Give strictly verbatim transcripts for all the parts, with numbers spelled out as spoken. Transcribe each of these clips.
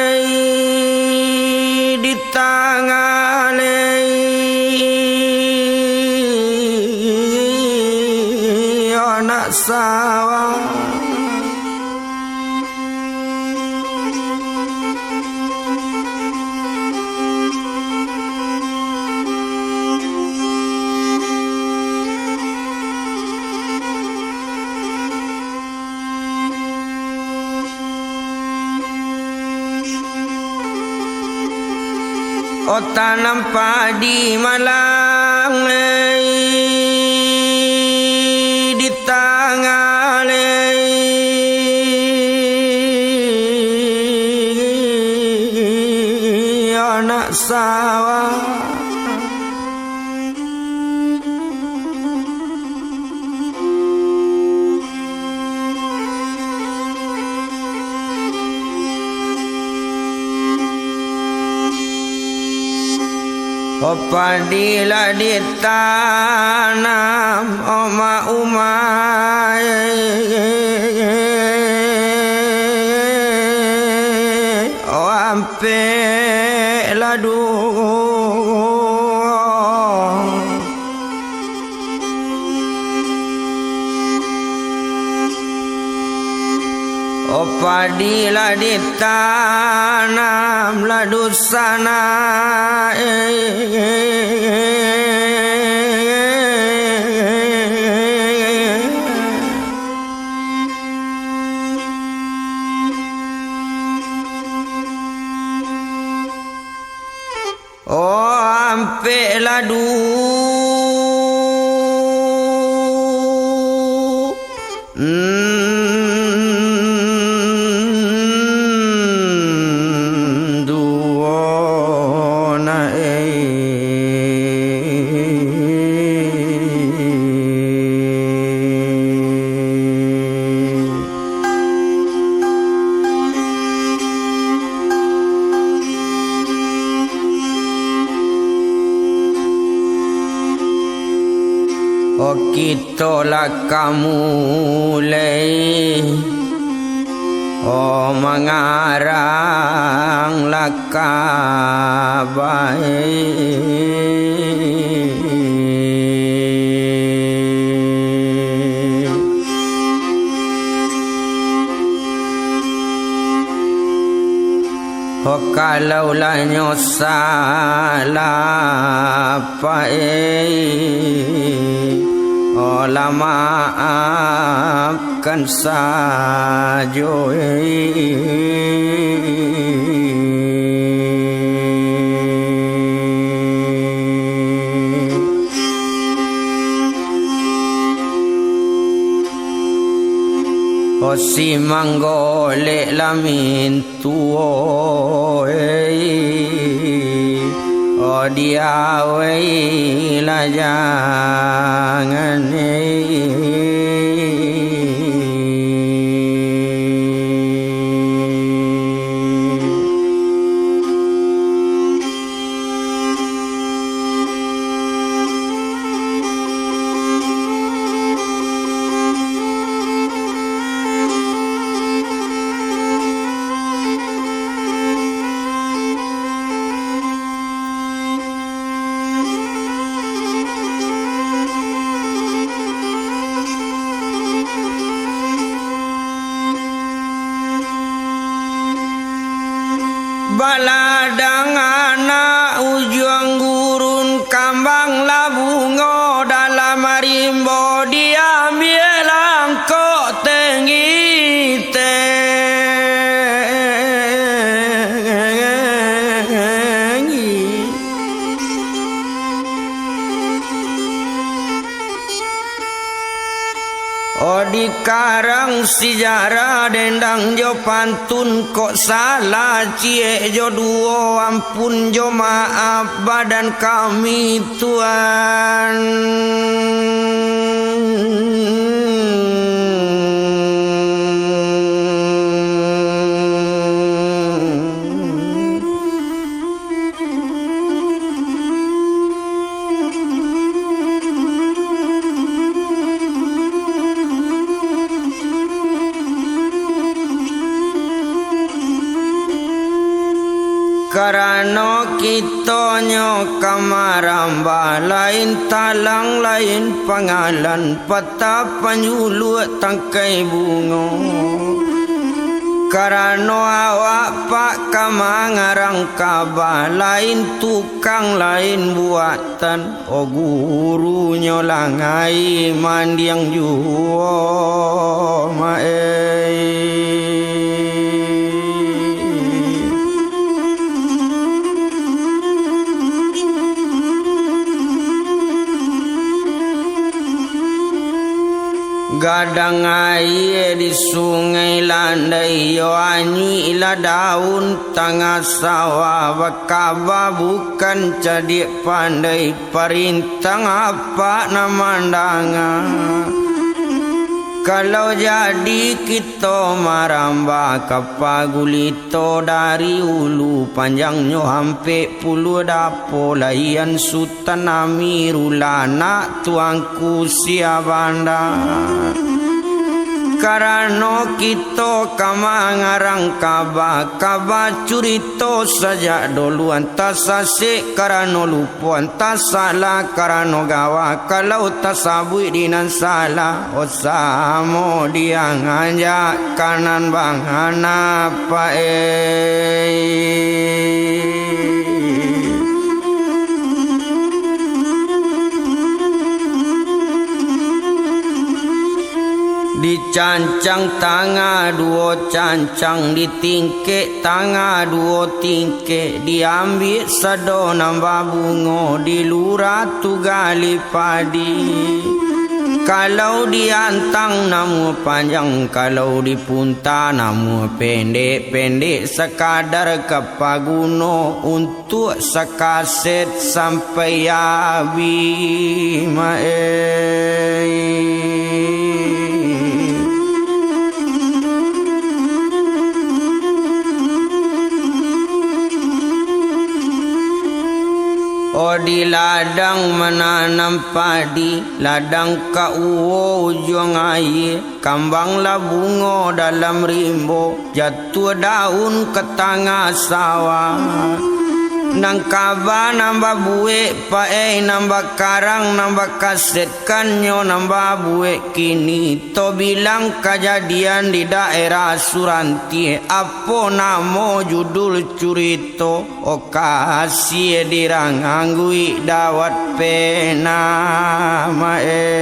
Ai di tangah lei anak sawah. O tanam padi malang lei di tangah lei anak sawah. O padi lah ditanam, o mak umai, o ampek lah duo. O padi lah ditanam, lah dusanak, eh. O ampek lah du-, mm, duo na, eh. O kito lah ka mulai, o mangarang lah ka bae. O kalau lah nyo salah, Pak, eh, o lah maafkan sajo, eh. O si manggolek lah mintuo, eh, o diawei lah jangan, eh. Baladang anak ujuang gurun, kambang lah bungo dalam rimbo, diambiak langkok tengiteng. O dikarang sijarah dendang jo pantun, kok salah ciek jo duo, ampun jo maaf badan kami, Tuan. Karano kitonyo ka marambah, lain talang, lain pangalan, patah panjuluak tangkai bungo. Karano awak pak ka mangarang kabah, lain tukang, lain buatan. O gurunyo langai mandiang juo, ma-e. Gadang aia di Sungai Landai, iyo anyuik lah daun tangah sawah, bakaba bukan cadiak pandai, parintang apak nan mandanga. Kalau jadi kito marambah ka pagulito dari ulu, panjangnyo ampek puluah dapo, lahian Sutan Amirullah, anak Tuanku Syahbandar. Karano kito ka mangarang kabah, kabah curito sajak dulu, antah sasek karano lupo, antah salah karano gawah. Kalau tasabuik di nan salah, o samo diang anjak ka nan bangana, pa-e. Dicancang tangah duo cancang, ditingkek tangah duo tingkek, diambiak sado nan babungo, di lurah tu gali padi. Kalau diantang namuah panjang, kalau dipunta namuah pendek, pendek sakadar ka paguno untuak sakaset sampai abih, ma-e. O di ladang mananam padi, ladang ka uwo ujuang aia, kambang lah bungo dalam rimbo, jatuah daun ka tangah sawah. Nan kaba nan babuek, pa-e, nan bakarang, nan bakasetkannyo, nan babuek kini, to bilang kajadian di daerah Surantie, apo namo judul curito? O kasiah dirang angguik dawat pena, ma-e.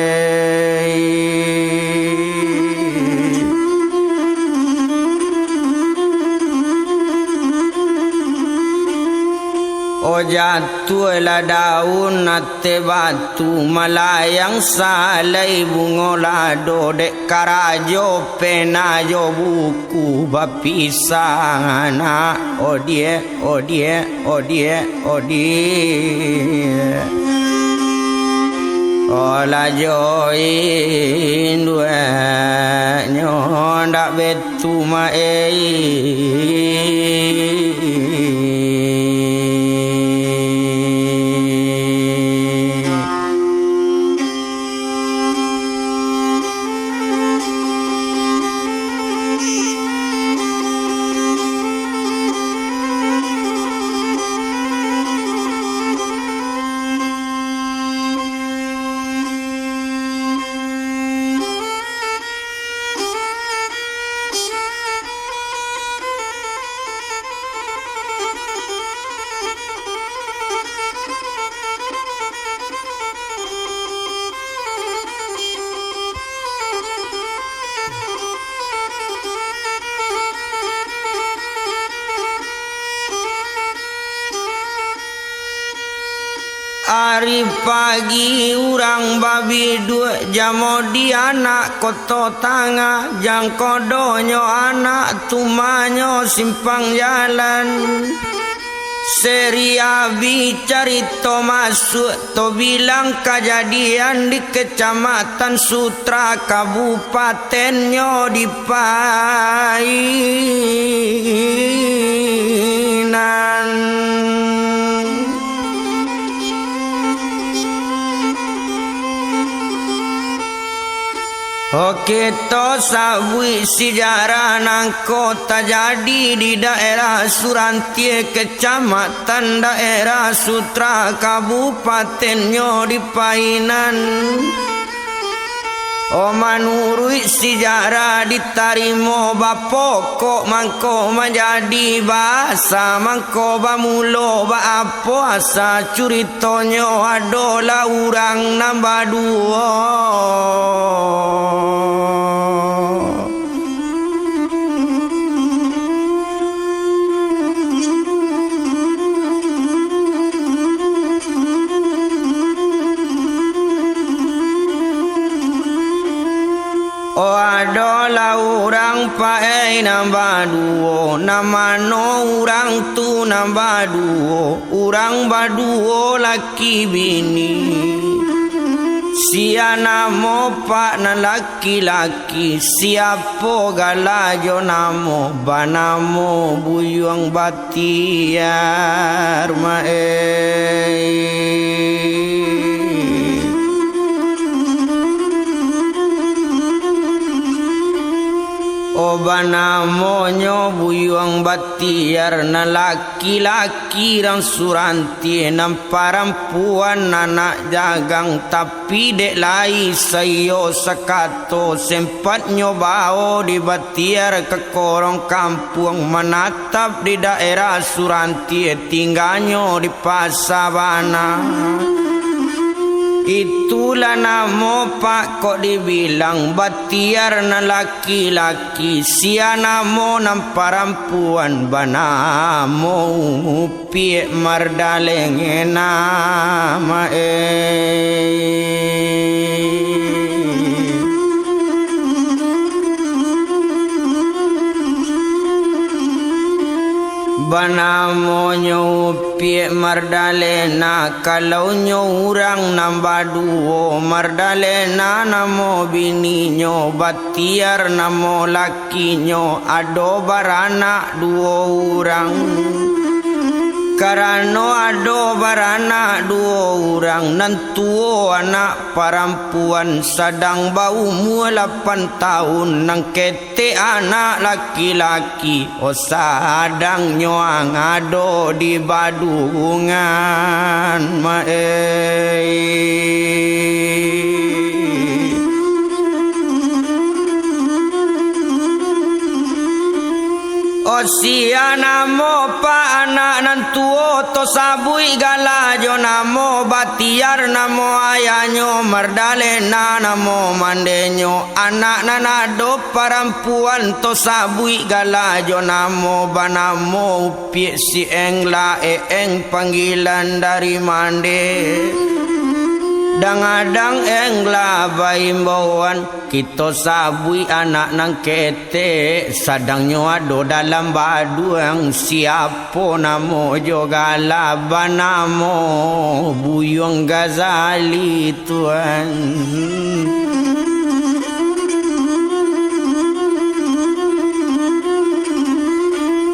O jatuahlah daun ateh batu, malayang salai bungo lado, dek karajo pena jo buku bapisah anak. Odie, odie, odie, odie. Olah jo induaknyo ndak betu, ma-e. Ari pagi urang babiduak, jamo di anak Koto Tangah, jangkodonyo anak tumanyo simpang jalan. Seri abih carito masuak, to bilang kajadian di Kecamatan Sutra, kabupatennyo di Painan. O Kito sabuik sijarah nangko tajadi di daerah Surantie, kecamatan daerah Sutra, kabupatennyo di Painan. Oh, manuruik sijarah ditarimo bapokok, mangko manjadi baasa, mangko bamulo baapo asa curitonyo, adolah urang nan baduo. Oh, adolah urang paai nan baduo, nan mano urang tu nan baduo, urang baduo laki bini. Sia namo pak nan laki-laki, siapo gala jo namo, banamo Buyuang Bat- tiar, maai. Oh, banamonyo Buyuang Batiar, nan laki-laki rang Surantie, nan parampuan anak jagang, tapi dek lai saiyo sakato, sempatnyo bao di Batiar ka korong kampuang, manat- tap di daerah Surantie, tingganyo di Pasa Bana. Itulah namo pak kok dibilang Batiar nan laki-laki, sia namo nan parampuan banamo Upiak Mardalena, maai. Banamonyo Upiak Mardalena, kalaunyo urang nan baduo, Mardalena namo bininyo, Batiar namo lakinyo, ado baranak duo urang. Karano ado baranak duo urang, nan tuo anak parampuan sadang baumua lapan taun, nan ketek anak laki-laki, oh, sadangnyo ang ado di Badungan, maai. Oh, sia namo pak anak nan tuo, to sabuik gala jo namo, Batiar namo ayahnyo, Mardalena namo mandenyo, anak nan ado parampuan, to sabuik gala jo namo, banamo Upiak si Engla, eeng panggilan dari mande. Dangadang Engla baimbauan, kito sabuik anak nan ketek, sadangnyo ado dalam baduang, siapo namo jo gala, banamo Buyuang Gazali, tuan.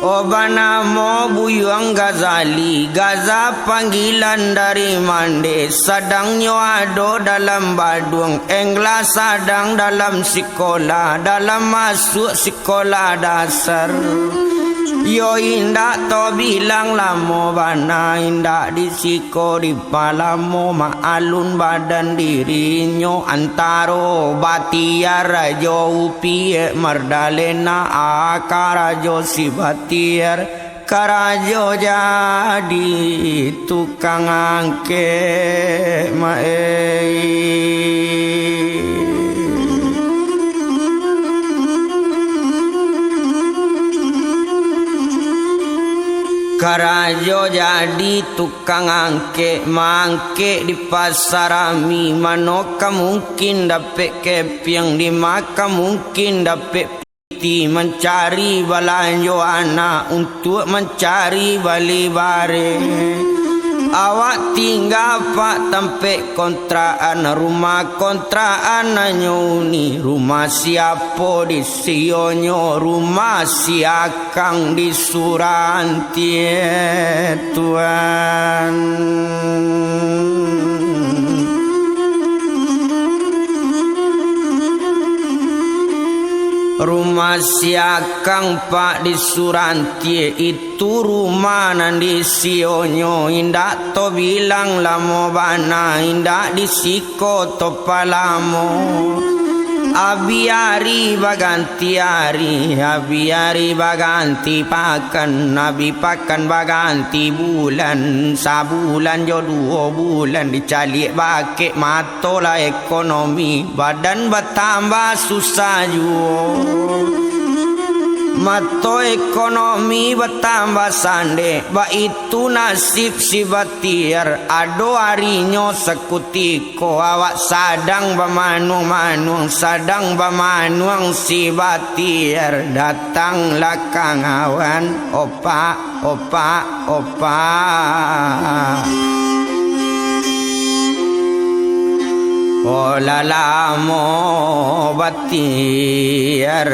Oh, banamo Buyuang Gazali, Gaza panggilan dari mande, sadangnyo ado dalam baduang, Engla sadang dalam sikolah, dalam masuak sikolah dasar. Yo indak to bilang lamo bana, indak di siko di palamo, maalun badan dirinyo, antaro Batiar jo Upiak Mardalena, a karajo si Batiar, karajo jadi tukang angkek, maai. Karajo jadi tukang angkek, maangkek di Pasar Ami, mano ka mungkin dapek kepiang, di ma ka mungkin dapek piti, mancari balanjo anak, untuak mancari bali bareh. Awak tingga pak tampek kontrakan, rumah kontrakan nanyo uni, rumah siapo di sionyo, rumah sia kang di Surantie, tuan. Masiakang pak di Surantie, itu rumah nan di sionyo, indak tobilang lamo bana, indak di siko topalamo. Abi ari baganti ari, abi ari baganti pakan, abi pakan baganti bulan, sabulan jo duo bulan dicaliak bakeh mato. Tolah ekonomi, badan batambah susah juo. Mato ekonomi batambah sandek, baitu nasib si Batiar. Ado arinyo sakutiko awak sadang bamanuang-manuang, sadang bamanuang si Batiar. Datanglah kangawan, opak, opak, opak. Olah lamo Batiar.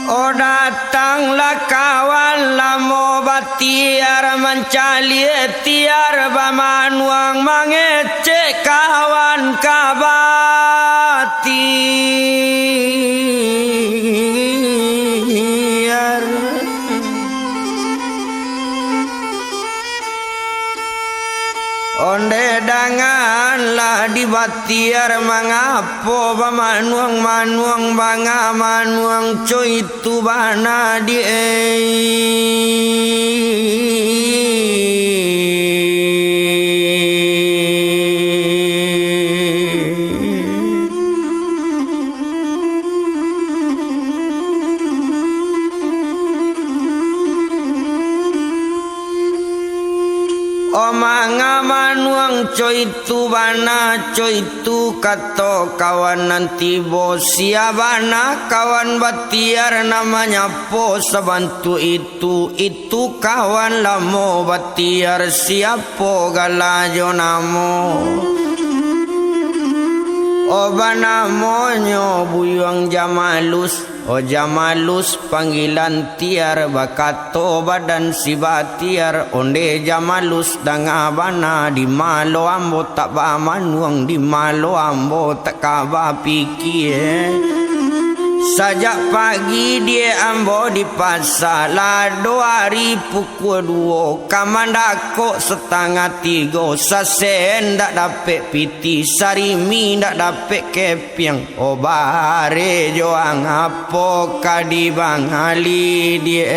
O datanglah kawan lamo Batiar, mancaliak tiar bamanuang, mangecek kawan ka Batiar. Onde danganlah di Batiar, mangapo bamanuang-manuang, banga manuang co itu bana di e. O manga manuang co itu bana, co itu kato kawan nan tibo, sia bana kawan Batiar nan manyapo sabantuak itu, itu kawan lamo Batiar, siapo gala jo namo? O banamonyo Buyuang Jamalus. O Jamalus, panggilan tiar, bakato badan si Batiar, onde Jamalus, danga bana, di malo ambo tak bamanuang, di malo ambo tak ka bapikie. Sajak pagi diek ambo di pasa, lah ado ari pukua duo, ka mandakok satangah tigo, sasen ndak dapek pitih, sarimi ndak dapek kepiang. O bare jo ang, apo ka dibangali diek?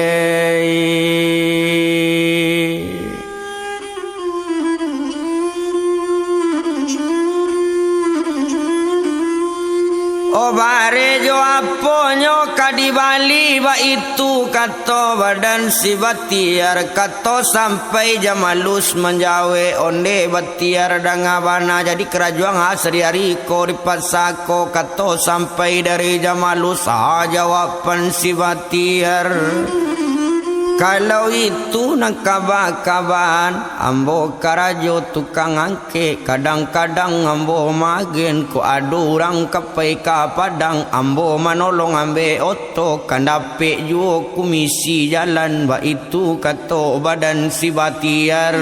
O bare jo aponyo ka dibali, baitu kato badan si Batiar. Kato sampai Jamalus manjawek, onde Batiar danga bana, jadi karajoan ha sari-ari ko di pasa ko. Kato sampai dari Jamalus, ha jawaban si Batiar. Kalau itu nan kaba-kabaan, ambo karajo tukang ang- kek, kadang-kadang ambo maagen, kok ado urang ka pai ka Padang, ambo manolong ambek oto, kan dapek juo kumisi jalan, baitu kato badan si Batiar.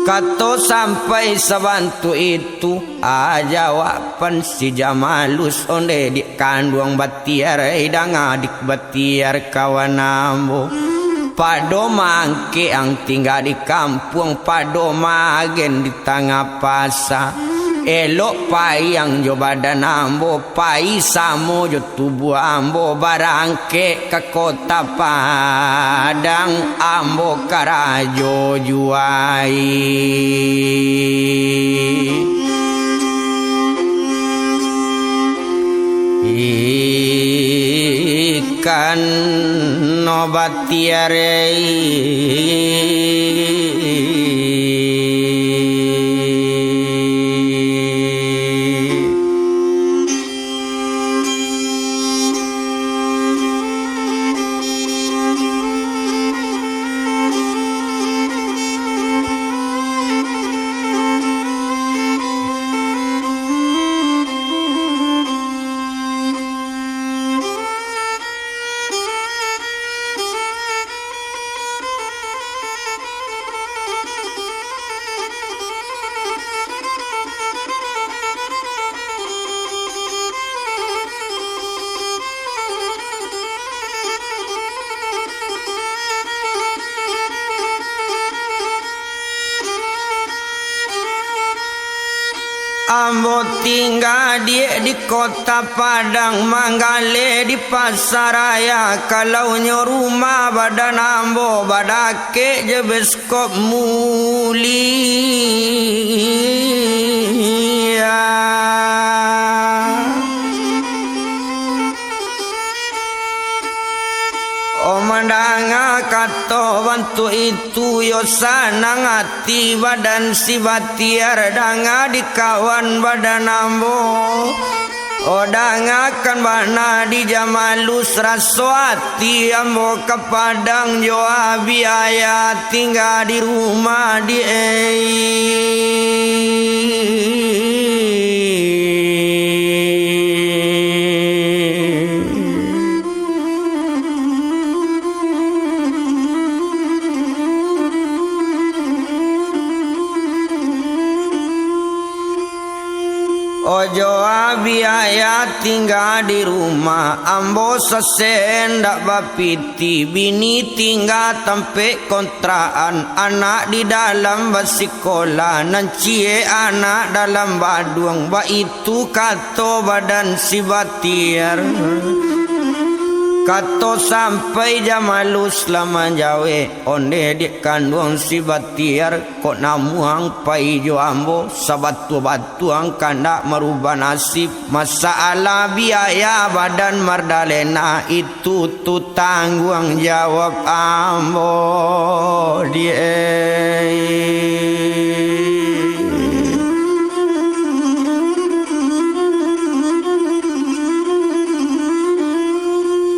Kato sampai sabantuak itu, a jawaban si Jamalus, onde diak kanduang Batiar, ai danga diak Batiar kawan ambo. Pado mangkek ang tingga di kampuang, pado maagen di tangah pasa. Elok pai ang jo badan ambo, pai samo jo tubuah ambo, barangkek ka kota Padang, ambo karajo juo ai. Ikan no batiarei. Ambo tingga diak di Kota Padang, manggaleh di Pasaraya. Kalaunyo rumah badan ambo, badakek jo bioskop mulia. Oh, mandanga kato bantuak itu, yo sanang ati badan si Batiar, danga di kawan badan ambo. Oh, dangakan bana di Jamalus, raso ati ambo ka Padang jo Abiaya tingga di rumah di ei. Ojo Abiaya tingga di rumah, ambo sasek ndak bapiti, bini tingga tampek kontrakan, anak di dalam basikolah, nan ciek anak dalam baduang, baitu kato badan si Batiar. Kato sampai Jamalus lah manjawek, ondeh diak kanduang si Batiar, kok namuang pai jo ambo sabatua-batuang kandak marubah nasib. Masalah biaya badan Mardalena itu tu tangguang jawab ambo di ei.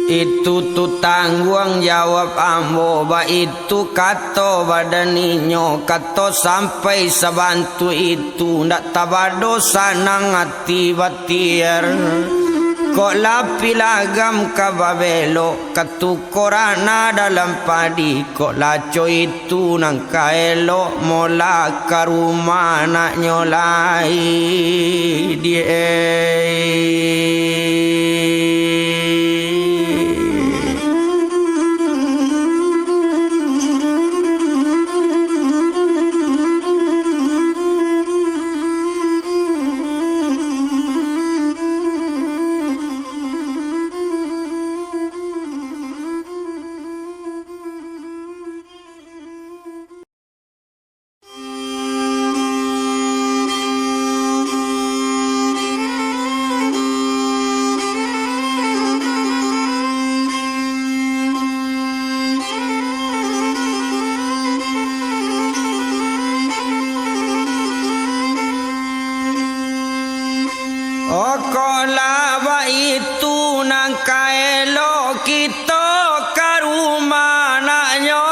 Itu tu tangguang jawab ambo, baitu kato badan inyo, kato sampai sabantuak itu, ndak tabado sanang ati Batiar. Kok lah pilagam ka babelok, ka tukok rana dalam padi, kok laco itu nan ka elok, molah ka rumah anaknyo lai di ei. Okolah baitu nan ka elok kito ka rumah anaknyo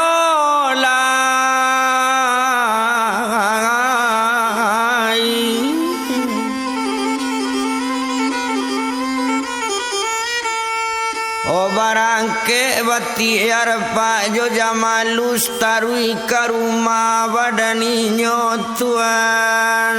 lai. Oh, barangkek Batiar, Pak, jo Jamalus taruih ka rumah badan inyo, Tuan.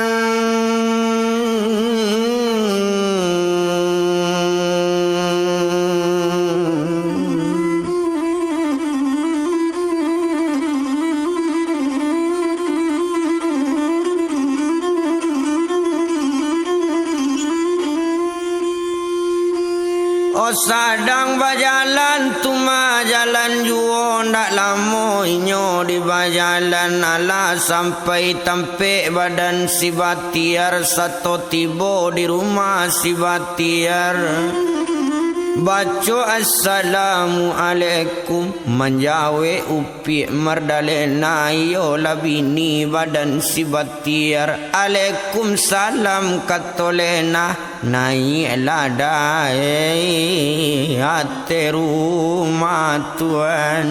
Oh, sadang bajalan tu mah jalan juo, ndak lamo inyo di bajalan, alah sampai tampek badan si Batiar, sato tibo di rumah si Batiar. Baco assalamualaikum, manjawek Piak Mardalena, iyolah bini badan si Batiar. Alaikumsalam, kato Lena, naiaklah dai ateh rumah, Tuan.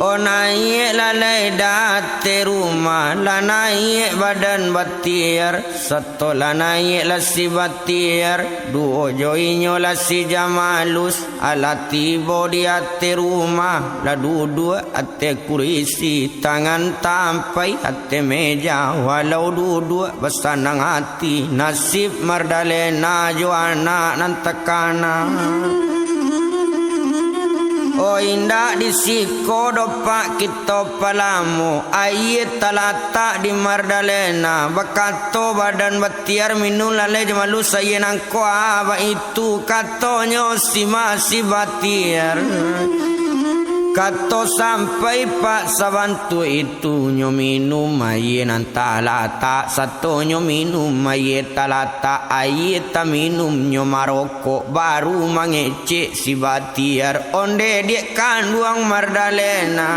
Oh, naiaklah lai dai ateh rumah, lah naiak badan Batiar. Sato lah naiak lah si Batiar, duo jo inyo lah si Jamalus, alah tibo di ateh rumah, lah duduak ateh kurisi, tangan tampai ateh meja, walau duduak basanang ati, nasib Mardalena jo anak nan takana. Oh, indak di siko doh, Pak, kito palamo. Ayie talatak di Mardalena. Bakato badan Batiar, "Minum lalai Jamalus ayie nangko, ah, baitu," katonyo si Masi Batiar. Kato sampai, Pak, sabantuak itu nyo minum ayie nan talatak, satonyo minum ayie talatak, ayie taminum nyo marokok, baru mangecek si Batiar, onde diak kanduang Mardalena.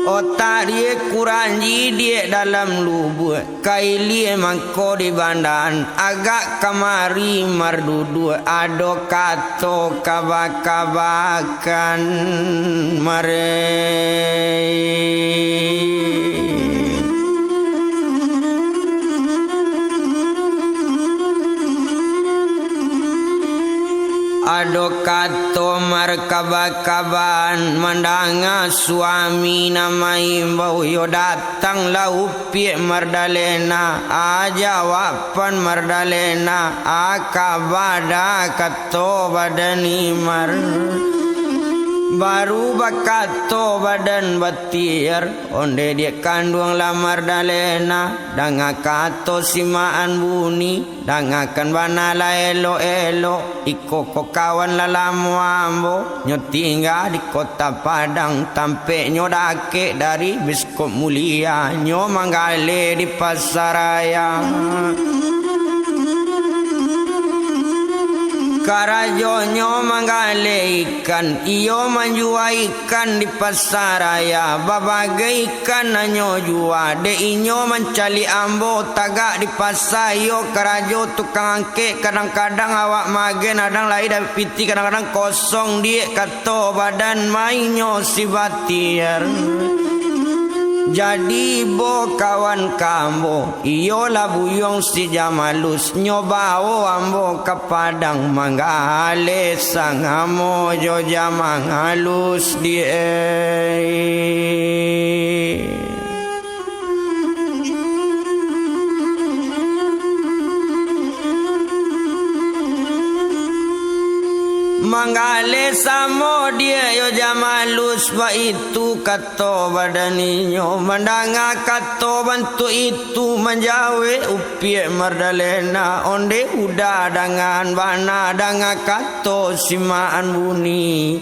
Otak diak kurang jidiak dalam lubuak, kailia mangko di bandaan, agak kamari marduduak, ado kato kaba-kabakan mare. Ado kato markaba-kabaan, mandanga suami nan maimbau, yo datanglah upiak Mardalena, ah, jawaban Mardalena, ah, kabada kato badan Imar. Baru bakato badan Batiar, onde diak kanduang lah Mardalena, danga kato si Maan Buni. Dangakan bana lah elok-elok, iko ko kawan lah lamo ambo, nyo tingga di Kota Padang, tampeknyo dakek dari Biskop Mulia, nyo manggaleh di Pasaraya. Karajonyo manggaleh ikan, iyo manjua ikan di Pasaraya, babagai ikan nan nyo jua, dek inyo mancaliak ambo tagak di pasa, iyo karajo tukang angkek, kadang-kadang awak maagiah nadang lai dapek pitih, kadang-kadang kosong diak kato badan mainyo si Batiar. Jadi ibo kawan ka ambo, iyolah buyuang si Jamalus, nyo bao ambo ka Padang manggaleh sangamo jo Jamalus diak. Manggaleh samo diak yo Jamalus, baitu kato badan inyo. Mandanga kato bantuak itu, manjawek upiak Mardalena, onde uda dangan bana danga kato si Maan Buni.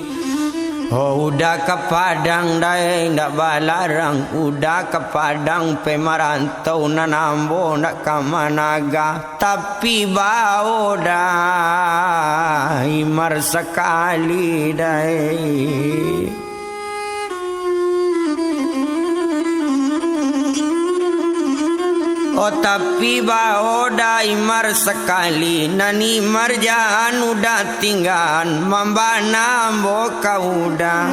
Oh, uda ka Padang dai, ndak balarang, uda ka Padang pai marantau, nan ambo ndak ka managah, tapi bao da Imar sakali dai. Oh, tapi bao da Imar sakali, nan Imar jaan uda tinggaan, mambana ambo ka uda.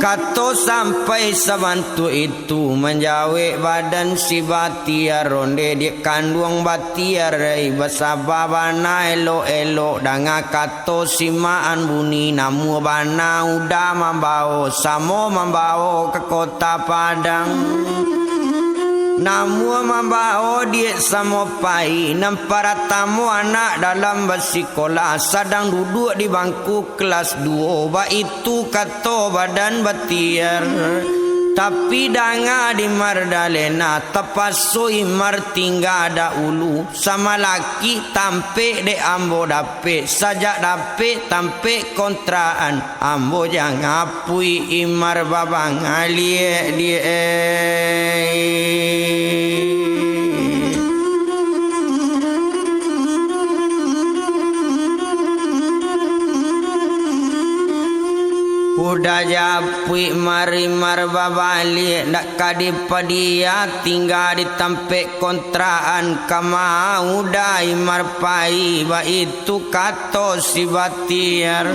Kato sampai sabantuak itu, manjawek badan si Batiar, onde diak kanduang Batiar, ai, basaba bana elok-elok, danga kato si Maan Buni, namuah bana uda mambao, samo mambao ka Kota Padang. Namuah mambao diak samo pai, nan paratamo anak dalam basikolah, sadang duduak di bangku kelas duo, baitu kato badan Batiar. Tapi danga di Mardalena, tapaso Imar tingga dahulu, samalakik tampek dek ambo dapek, sajak dapek tampek kontrakan, ambo jan apuik Imar babangaliak diak. Uda jan apuik Imar, Imar babaliak, ndak ka dipadia tingga di tampek kontrakan, kama uda Imar pai, baitu kato si Batiar.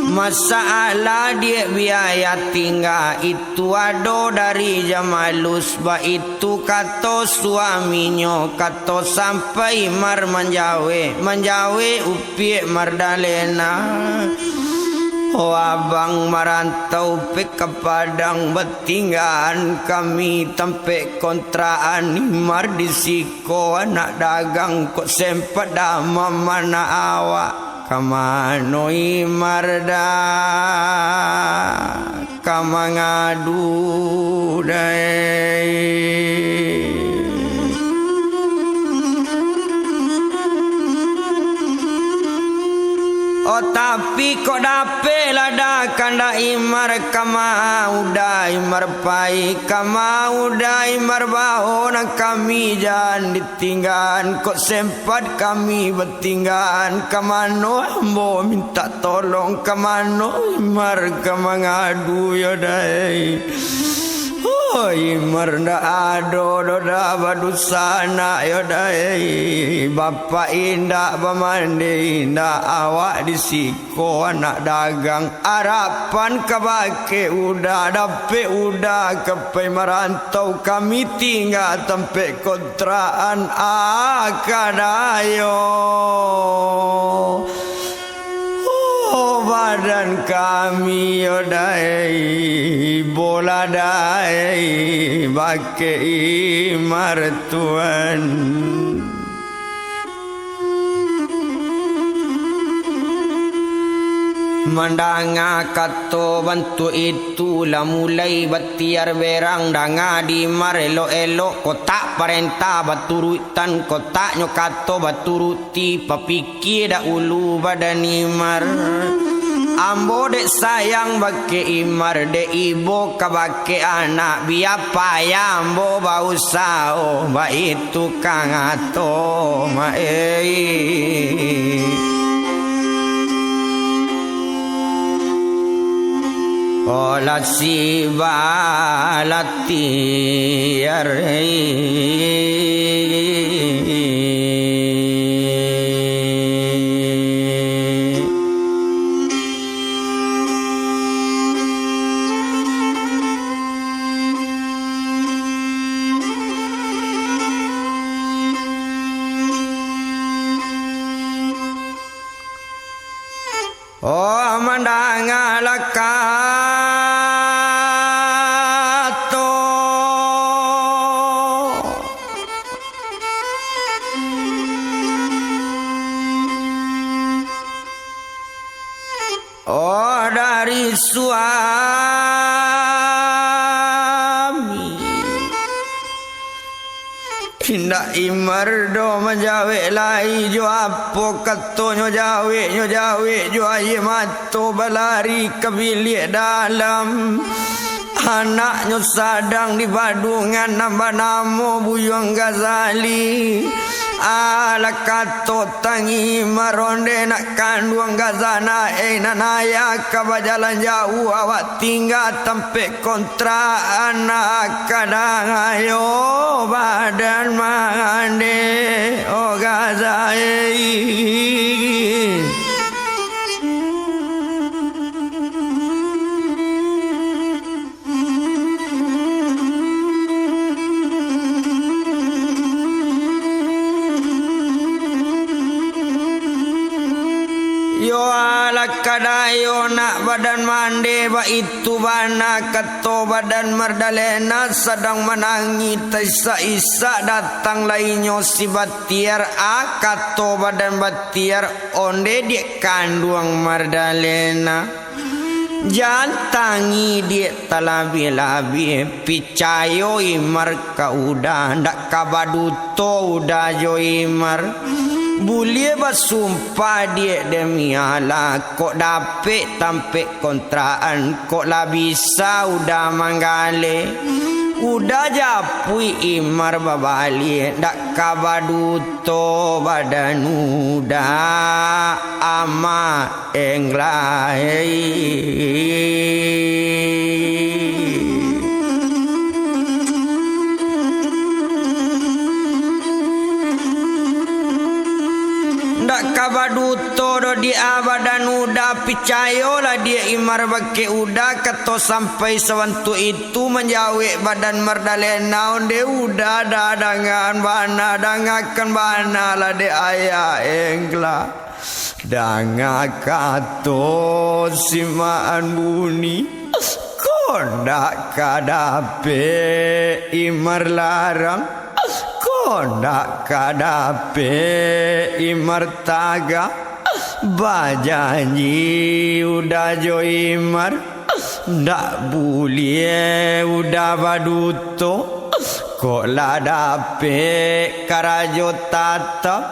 Masalah diak biaya tingga itu ado dari Jamalus, baitu kato suaminyo, kato sampai Imar manjawek, manjawek upiak Mardalena. Oh, abang marantau pai ka Padang, batinggaan kami tampek kontrakan Imar di siko, anak dagang kok sempat dah mamanah awak. Ka mano Imar dah ka mangadu, dai? Oh, tapi kok dapek lah dah kandak Imar, ka ma udah Imar pai, ka ma udah Imar bao, nan kami jan ditinggaan, kok sempat kami batinggaan, ka mano ambo mintak tolong, ka mano Imar ka mangadu, yo dai? Oh, Imar ndak ado doh dah badusanak, yo dai. Bapak indak, bamande indak, awak di siko anak dagang. Arapan ka bakeh udah, dapek udah ka pai marantau, kami tingga tampek kontrakan, ah, ka dayo. Oh, badan kami, yo dai, bola dai, bakeh Imar tuan. Mandanga kato bantuak itu, lah mulai batiar berang, danga di Imar elok-elok, kok tak parentah baturuik tan, kok tak nyo kato baturuik ti, papikia dahulu badan Imar. Ambo dek sayang bakeh Imar, dek ibo ka bakeh anak, bia payah ambo bausaho, baitu ka ngato, mak ei. Olah si balatiar. Oh, mandangalah kato. Oh, dari suami. Indak Imar doh manjawek lai, jo apo katonyo jawek, nyo jawek jo aia mato balari ka biliak dalam. Anaknyo sadang di Badungan nan banamo Buyuang Ghazali. Alah kato tangi Imar, onde nak kanduang Ghazana, eh, nan ayah ka bajalan jauah, awak tingga tampek kontrakan, nak kadang ayo badan mangande, oh Ghazali. Yo alah kadayo nak badan mande, baitu bana kato badan Mardalena sadang manangih, taisak-isak datang lai nyo si Batiar, ah, kato badan Batiar, onde diak kanduang Mardalena. Jan tangi diak talabiah-labiah, picayo Imar ka Uda, ndak ka baduto Uda jo Imar. Buliah basumpah diak demi Allah, kok dapek tampek kontrakan, kok lah bisa Uda manggaleh. Uda japuik Imar babaliak, ndak ka baduto badan Uda, Ama. Englah, ndak ka baduto doh diak badan Uda, picayolah diak Imar bakeh Uda, kato sampai sabantuak itu manjawek badan Mardalena, onde Uda dah dangaan bana, dangakan bana lah dek ayah, englah. Danga kato si Maan Buni, ko ndak ka dapek Imar larang, ko ndak ka dapek Imar tagah, Bajanji Uda jo Imar, ndak buliah Uda baduto. Kok lah dapek karajo tatap,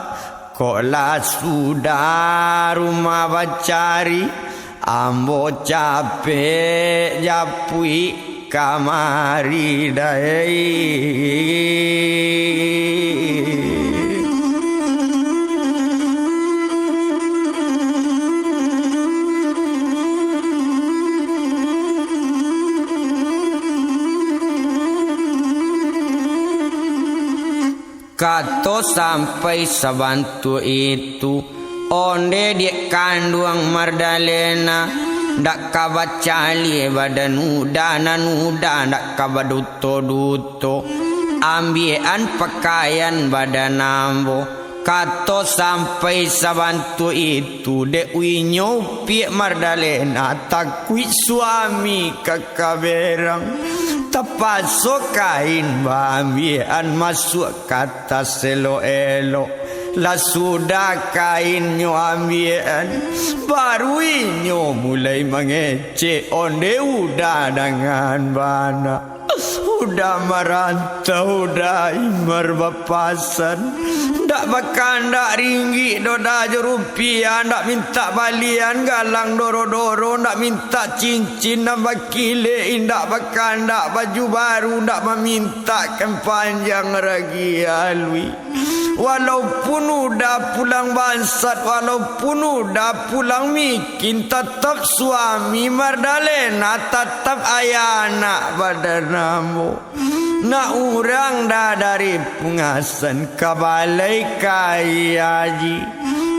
kok lah sudah rumah bacari, ambo capek japuik kamari dai. Kato sampai sabantuak itu, onde diak kanduang Mardalena, ndak ka bacaliak badan Uda, nan Uda ndak ka baduto-duto. Ambiakan pakaian badan ambo. Kato sampai sabantuak itu, dek inyo upiak Mardalena, takuik suami ka kaberang. Tapaso kain baambiakan masuak ka tas elok-elok. Lah sudah kainnyo ambiakan, baru inyo mulai mangecek onde Uda dangan bana. Uda marantau, Uda Imar bapasan. Ndak bakandak ringgik doh, Da, jo rupiah, ndak mintak balian galang doro-doro, ndak mintak cincin nan bakilek, indak bakandak baju baru, ndak mamintak kain panjang ragiah aluih. Walaupun Uda pulang bangsat, walaupun Uda pulang miskin, tatap suami Mardalena, tatap ayah anak badan ambo. Nak urang Da dari Pungasan ka balai Kiai Haji.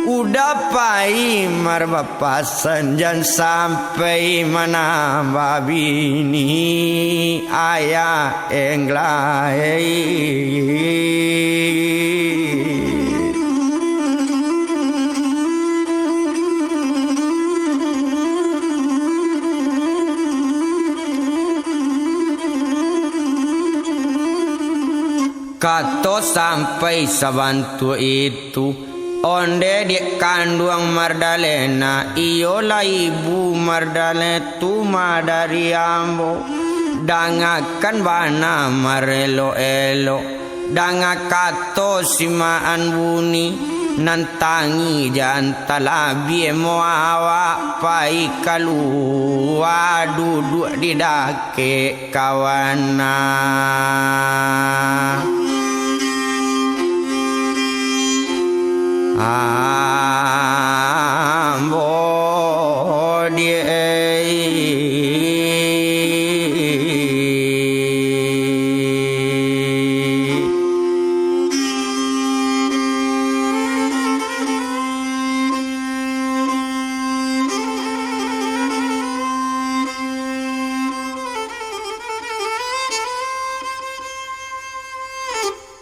Uda pai Imar bapasan, jan sampai manambah bini ayah. Engglai. Kato sampai sabantuak itu, onde diak kanduang Mardalena, iyolah ibu Mardalena tu ma dari ambo. Dangakan bana marelok-elok, danga kato si Maan Buni, nan tangih jan talabiah mo awak pai kalua duduak di dakek kawan. Ambo di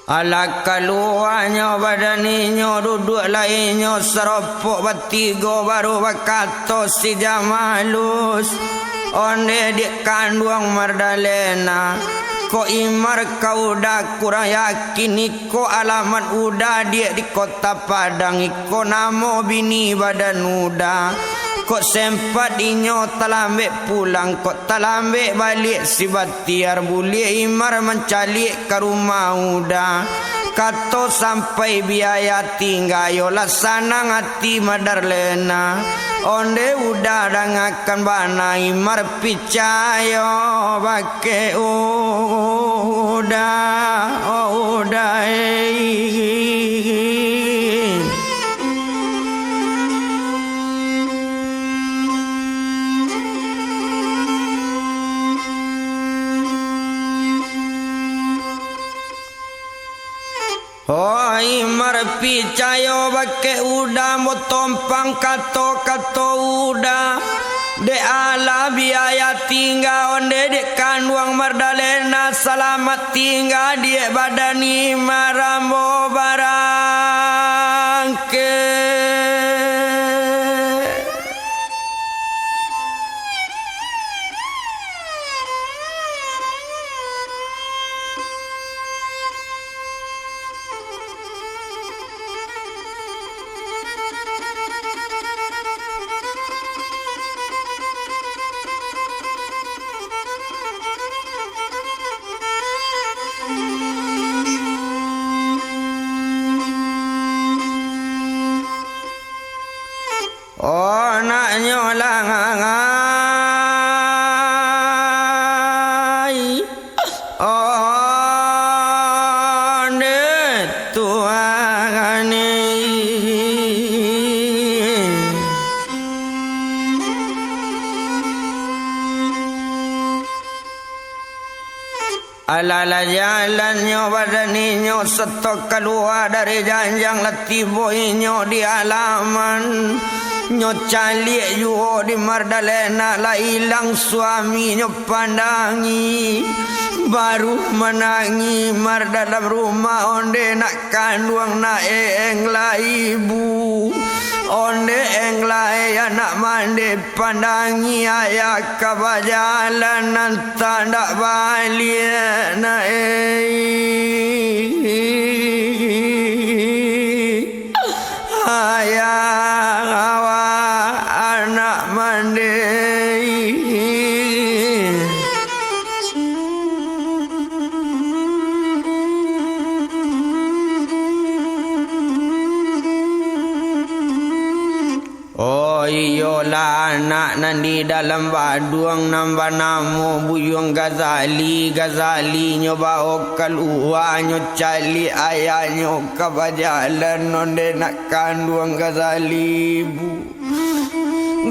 Alah kaluanyo badan inyo, duduak lai inyo saropok batigo, baru bakato si Jamalus, onde diak kanduang Mardalena, kok Imar ka Uda kurang yakin, iko alamat Uda diak di Kota Padang, iko namo bini badan Uda. Kok sempat inyo talambek pulang, kok talambek baliak si Batiar, buliah Imar mancaliak ka rumah Uda. Kato sampai biaya tingga, iyolah sanang ati Mardalena. Onde Uda dangakan bana, Imar picayo bakeh Uda, oh Uda, eh. Oi, Imar picayo bakeh Uda, ambo tompang kato-kato Uda. Dek alah biaya tingga, onde diak kanduang Mardalena, salamat tingga diak badan Imar, ambo barangkek. Anaknyo langai, onde tuangani. Alah lah jalannyo badan inyo, sato kalua dari janjang, lah tibo inyo di alaman. Nyo caliak juo di Mardalena, lah ilang suaminyo pandangi. Baru manangih Mar dalam rumah, onde nak kanduang, nak eeng lah ibu. Onde eeng lah eeng, anak mande pandangi, ayah ka bajalan nan tandak baliak, nak eeng. Ayah awak anak mande. Oh, iyolah, anak nan di dalam baduang nan banamo Buyuang Gazali. Gazalinyo bao kalua, nyo caliak ayahnyo ka bajalan, onde nak kanduang Gazali, Bu.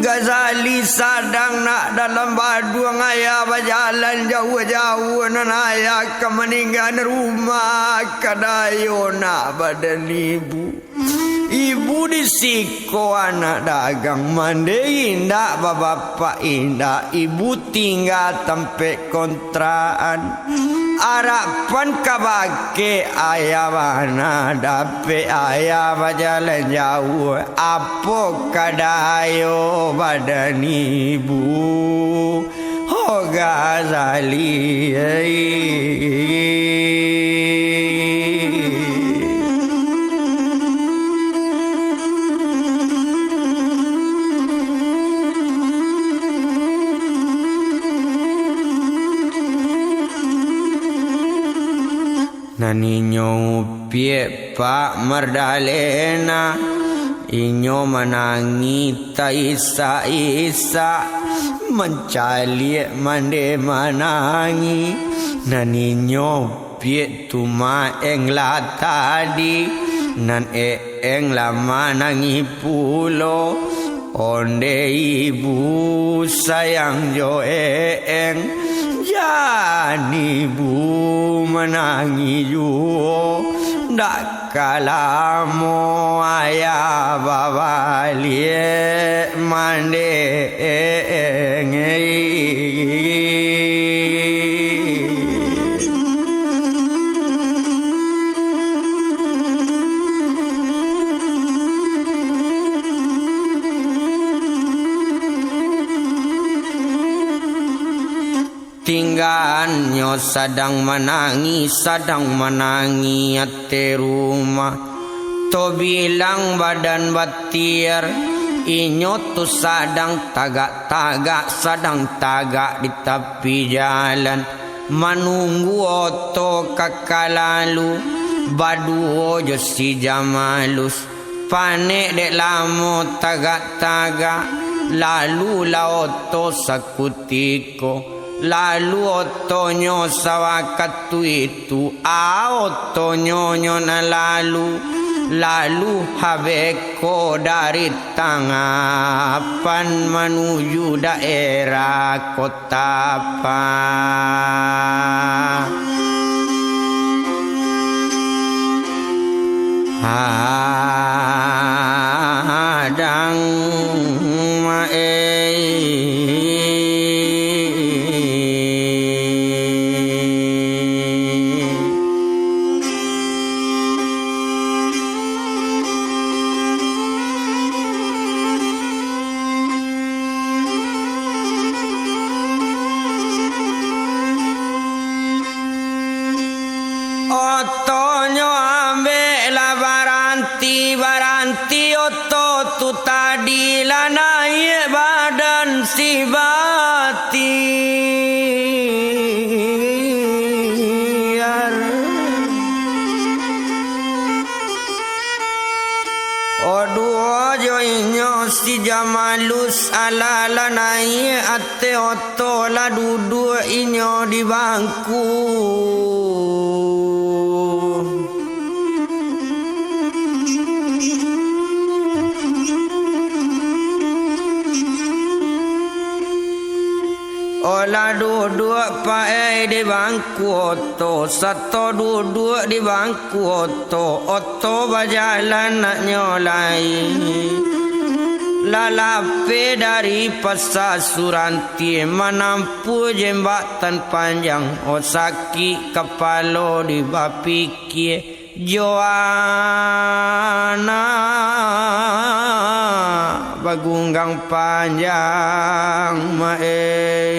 Gazali sadang nak dalam baduang, ayah bajalan jauah-jauah, nan ayah ka maninggakan rumah, ka dayo nak badan ibu. Ibu di siko anak dagang, mande indak, babapak indak, ibu tingga tampek kontrakan. Arapan ka bakeh ayah bana, dapek ayah bajalan jauah, apo ka dayo badan ibu. Ho Gazali, nan inyo upiak Pak Mardalena, inyo manangih taisak-isak, mancaliak mande manangih. Nan inyo piak tu maeng lah tadi, nan eeng lah manangih pulo. Onde ibu sayang jo eeng, jan ibu manangih juo, dak ka lamo ayah babaliak mande. Tingganyo sadang manangih, sadang manangih ateh rumah. Tobilang badan batiar, inyo tu sadang tagak-tagak, sadang tagak di tapi jalan, manunggu oto ka ka lalu, baduo jo si Jamalus. Panek dek lamo tagak-tagak, lalu lah oto sakutiko, lalu otonyo sawakatu itu, a otonyo nyo nan lalu, lalu habeko dari Tangapan manuju daerah Kota Tapah. Hadang maei. Otonyo ambeklah baranti, baranti oto tu tadi lah naiak badan si Batiar. Oduo Jo inyo si Jamalus, alah lah naiak ateh oto, lah duduak inyo di bangku. Olah duduak paai di bangku oto, sato duduak di bangku oto, oto bajalan nak nyo lai. Lah lapeh dari Pasa Surantie, manampuah jembatan panjang, oh sakik kapalo di bapikia. Jo anak bagunggang panjang, mak eh.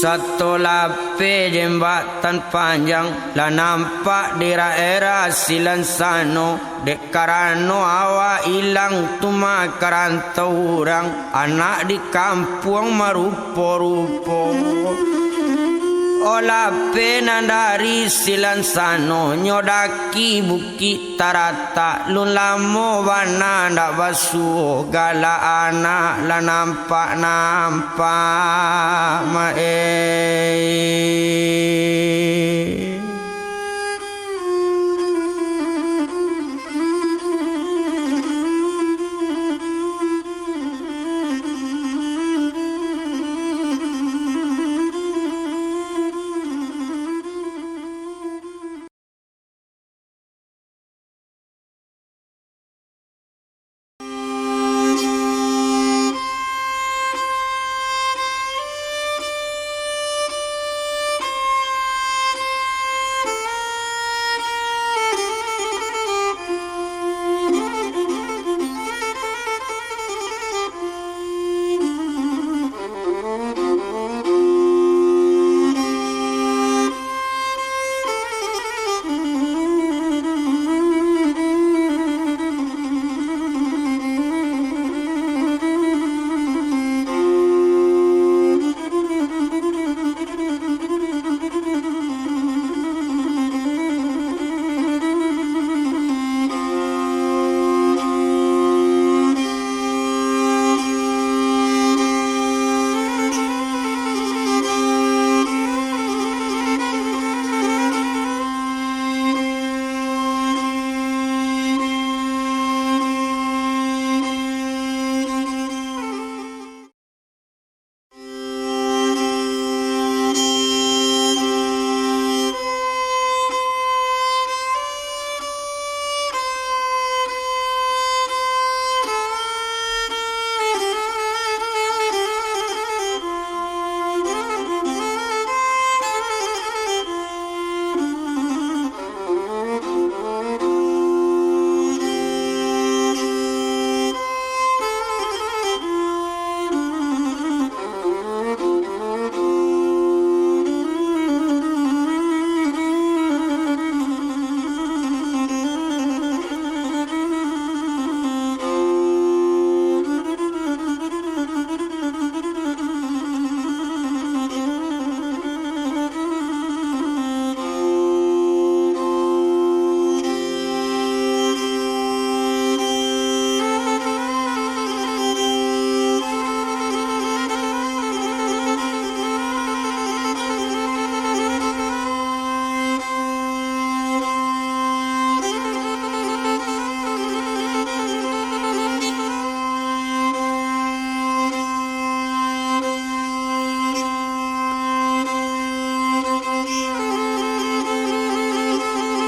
Sato lapeh jembatan panjang, lah nampak di daerah Silansano. Dek karano awak ilang tu mah ka rantau urang, anak di kampuang marupo-rupo. Olah lapeh nan dari Silansano, nyo daki Bukik Taratak, lun lamo bana ndak basuo, galak anak lah nampak-nampak, mak eh.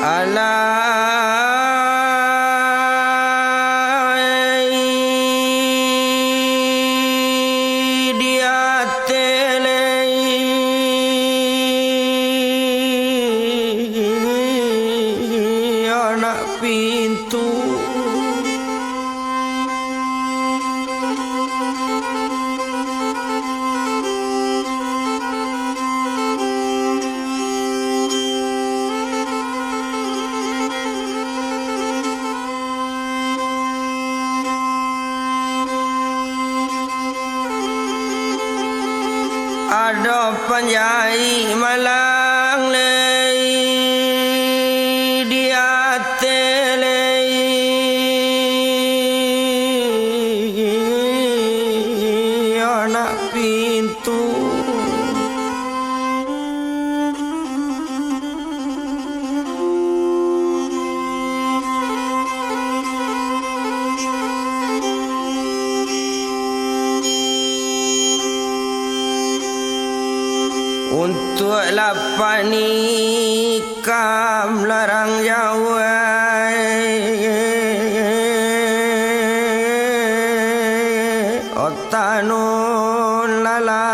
Alai di ateh lei anak pintu. Panjaik malang lei di ateh lei, anak pintu. Untuak lapak nikam larang jauah, otanun lalamo.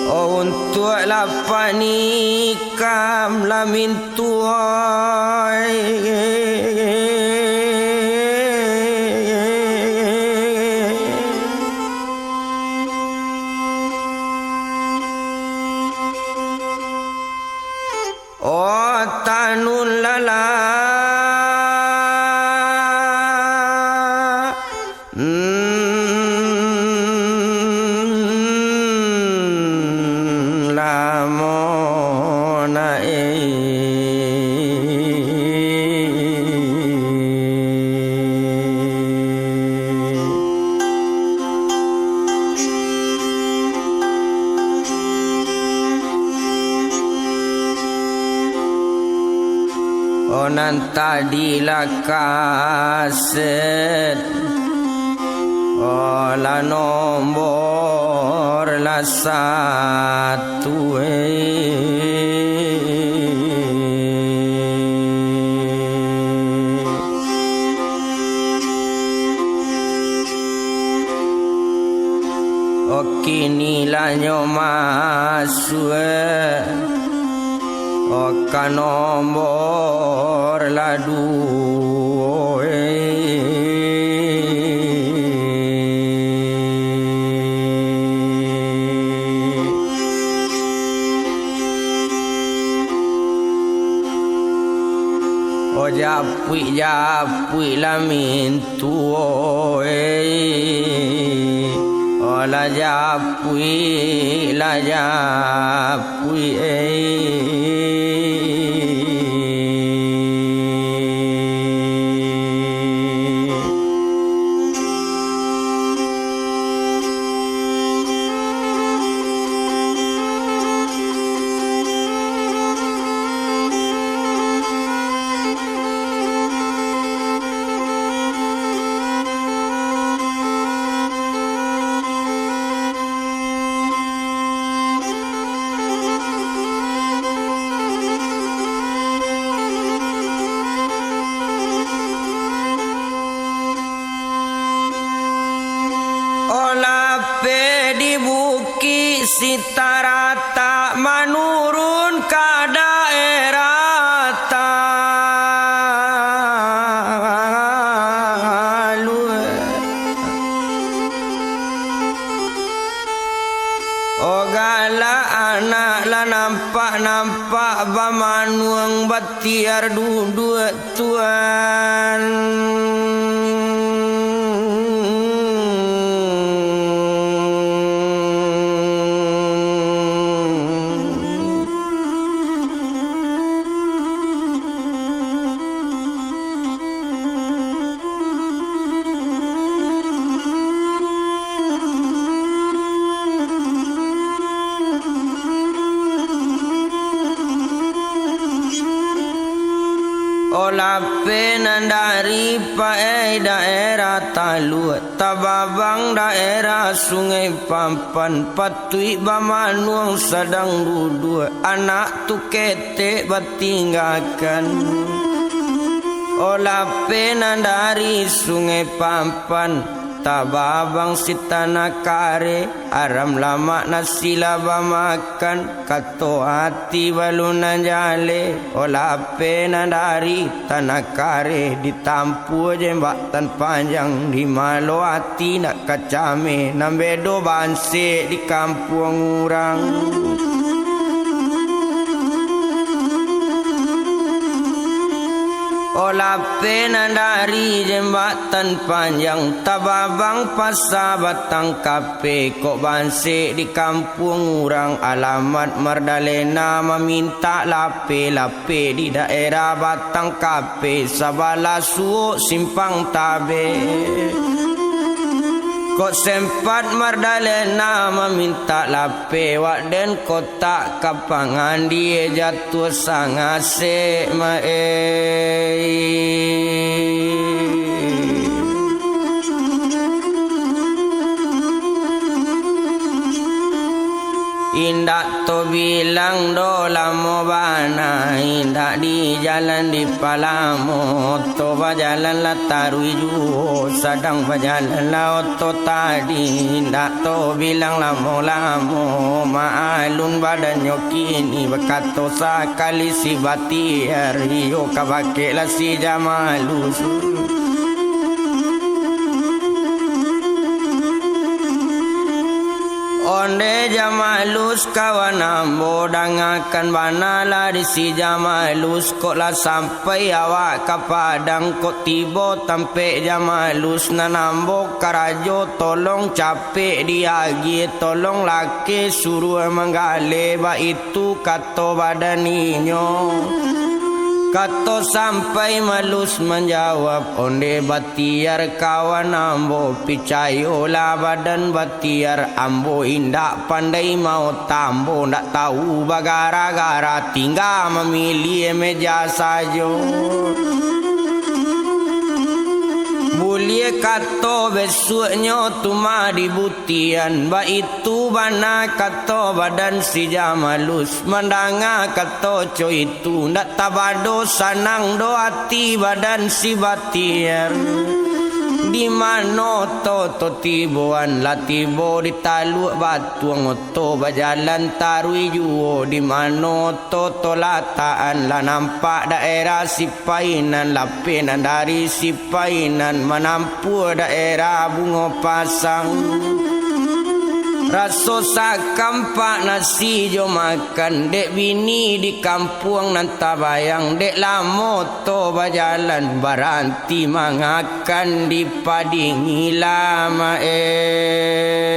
Oh, untuak lapak nikam lamin tuai. Oh, tanun lala, mm, lamo na, eh. Oh, nan tadi lah kaset, oh, lah nombor lah satu, eh. Oh, kini lah nyo masuak, oh, ka nombor lah duo, eh. Oh, japuik-japuik lah mintuo, eh. Oh, lah japuik, lah japuik, eh. Oh, lapeh di Bukik Sitara tak manurun ka daerah taluak. Oh, galak anak lah nampak-nampak bamanuang batiar duduak tuan. Oh, lapeh nan dari paek daerah taluak, tababang daerah Sungai Pampan, patuik bamanuang sadang duduak, anak tu ketek batinggakan. Oh, lapeh nan dari Sungai Pampan, tababang si tanah kareh, aram lamak nasi lah bamakan, kato ati balun nan jaleh. Oh, lapeh nan dari tanah kareh, ditampuah jembatan panjang, di malo ati nak ka cameh, nan bedo bansek di kampuang urang. Oh, Lapeh nan dari Jembatan Panjang, tababang Pasa Batang Kapeh, kok bansek di kampuang urang, alamat Mardalena mamintak lapeh-lapeh di daerah Batang Kapeh, sabalah suok Simpang Tabek. Kok sempat Mardalena mamintak lapeh, wak den ko tak ka pangandie jatuah sangasek, ma-ei. Indak to bilang doh lamo bana, indak di jalan di palamo, oto bajalan lah taruih juo, sadang bajalan lah oto tadi, indak to bilang lamo-lamo, maalun badannyo kini, bakato sakali si Batiar, iyo ka bakek lah si Jamalus. Onde Jamalus kawan ambo, dangakan bana lah di si Jamalus, kok lah sampai awak ka Padang, kok tibo tampek Jamalus, nan ambo karajo tolong capek diagiah, tolong lakeh suruah manggaleh, baitu kato badan inyo. Kato sampai Malus manjawab, onde Batiar kawan ambo, picayolah badan Batiar, ambo indak pandai maota, ambo ndak tahu bagara-gara, tingga mamiliah meja sajo. Buliah kato besuaknyo tu mah dibuktian, baitu bana kato badan si Jamalus. Mandanga kato co itu, ndak tabado sanang doh ati badan si Batiar. Di mano oto to tiboan, lah tibo di Taluak Batuang, oto bajalan taruih juo, di mano oto to latakan, lah nampak daerah si Painan, lapeh nan dari si Painan, manampuah daerah Bungo Pasang. Raso sakam pak nasi jo makan, dek bini di kampuang nan tabayang, dek lamo oto bajalan, baranti mangakan di Padingila, ma-ei.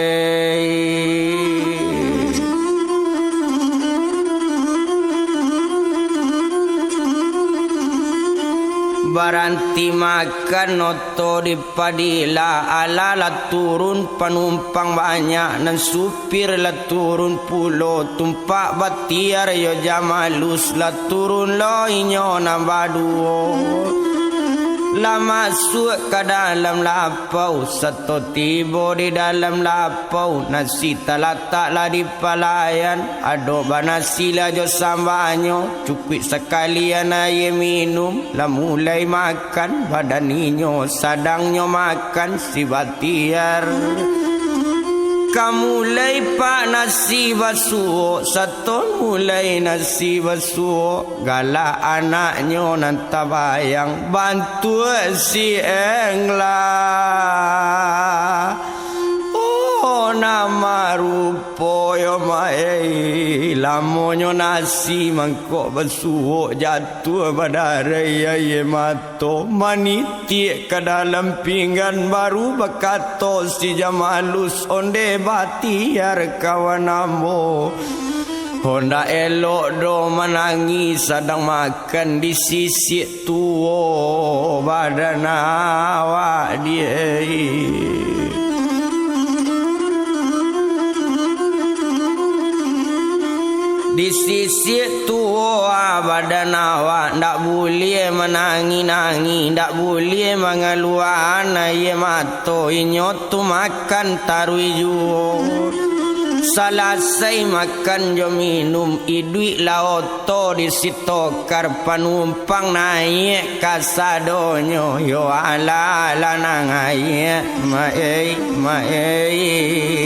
Baranti makan oto di Padingila, alah lah turun panumpang banyak, nan supir lah turun pulo, tumpak Batiar yo Jamalus, lah turun lo inyo nan baduo. Lah masuak ka dalam lapau, sato tibo di dalam lapau, nasi talatak lah di palayan, adok banasi lah jo sambanyo, cukuik sakalian aia minum, lah mulai makan, badan inyo sadang nyo makan si Batiar. Ka mulai pak nasi basuok, sato mulai nasi basuok, galak anaknyo nan tabayang, bantuak si Engla. Oh, nama rupo yo, ma-ei, lamonyo nasi mangkok basuok, jatuah badarai aia mato, manitiak ka dalam pinggan, baru bakato si Jamalus, onde Batiar kawan ambo. Hondak elok doh manangih sadang makan, disisiak tuo badan awak diai. Disisiak tuo badan awak, ndak buliah manangih-nangih, ndak buliah mangaluakan aia mato, inyo tu makan taruih juo. Salasai makan jo minum, iduik lah oto di sitokar, panumpang naiak kasadonyo, yo alah lah nan aiak, ma-ei, ma-ei.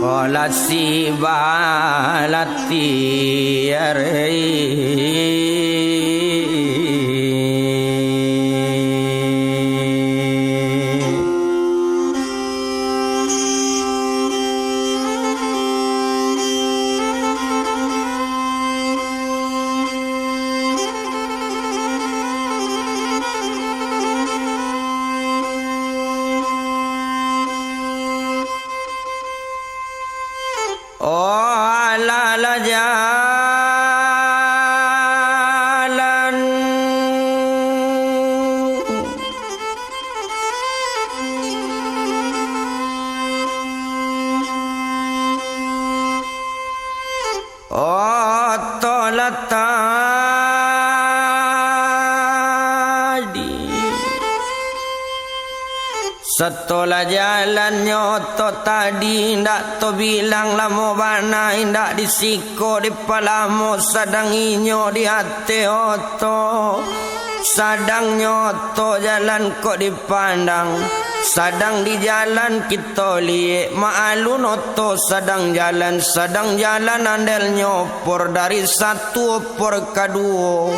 Olah si Batiar. Sato lah jalannyo oto tadi, indak tabilang lamo bana, indak di siko dipalamo, sadang inyo di ateh oto. Sadang nyo oto jalan kok dipandang, sadang di jalan kito liek, maalun oto sadang jalan, sadang jalan andel nyo opor dari satu opor ka duo,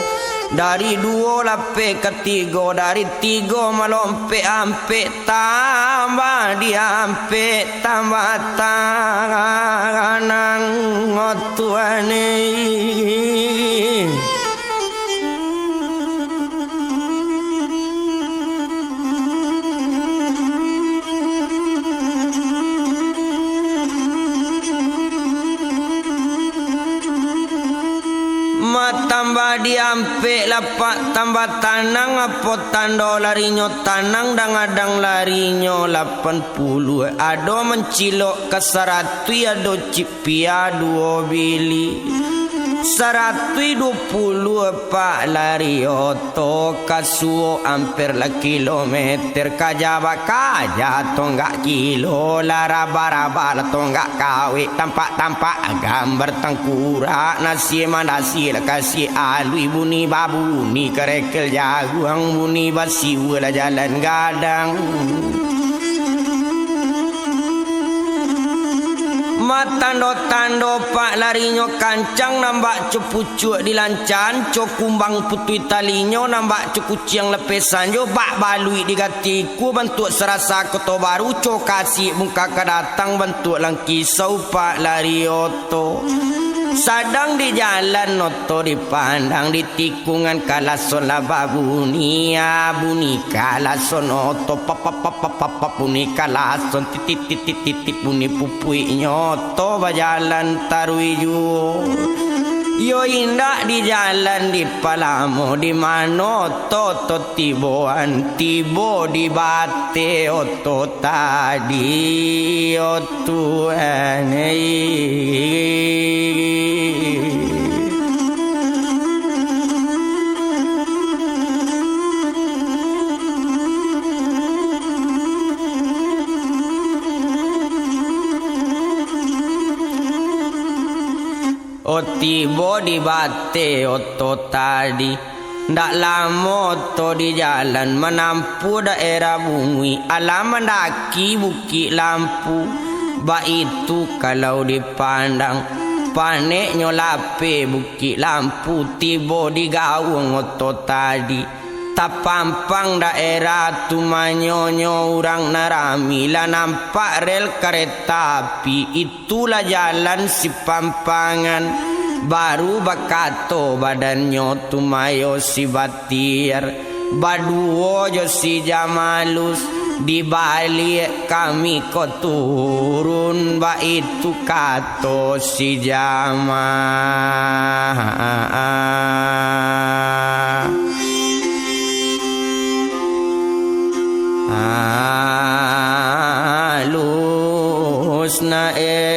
dari duo lapeh ka tigo, dari tigo malompek-ampek, tambah di ampek, tambah tanang, oh Tuhan eh. Matambah di ampek lapak tambah tanang, apo tando larinyo tanang, dangadang larinyo lapan puluah. Ado mancilok ka saratuih, ado cik pia duo bili. Saratuih duo puluah pak lari oto, ka suok amper lah kilometer, kaja bakaja tonggak kilo, lah raba-raba lah tonggak kawek, tampak-tampak gambar tangkurak, nasi mandasi lah kasi aluih, bunyi babunyi karekel jaguang, bunyi basiwa lah jalan gadang. Matando-tando pak larinyo kancang, nan bak co pucuak di lancan, co kumbang putuih talinyo, nan bak co kuciang lapeh sanjo, bak baluik di gati ikua, bantuak sarasa koto baru, co kasik bungka ka datang, bantuak langkisau pak lari oto. Sadang di jalan oto dipandang, di tikungan kalason lah babunyi, ah, bunyi kalason oto, pap, pap, pap, pap, pap, pap, bunyi kalason, titik, titik, titik, bunyi pupuiknyo oto bajalan taruih juo. Yo indak di jalan dipalamo, di mano oto, oto tiboan, tibo di bateh oto tadi, oh Tuhan eh. Oh, tibo di bateh oto tadi. Ndak lamo oto di jalan, manampuah daerah Bunguik, alah mandaki Bukik Lampu. Baitu kalau dipandang, paneknyo lapeh Bukik Lampu, tibo di gawang oto tadi. Tapampang daerah tu, manyonyo urang nan rami, lah nampak rel kareta api, itulah jalan Sipampangan. Baru bakato badannyo tu, mayo si Batiar, baduo jo si Jamalus, di baliak kami ko turun, baitu kato si Jama. Alus na eh.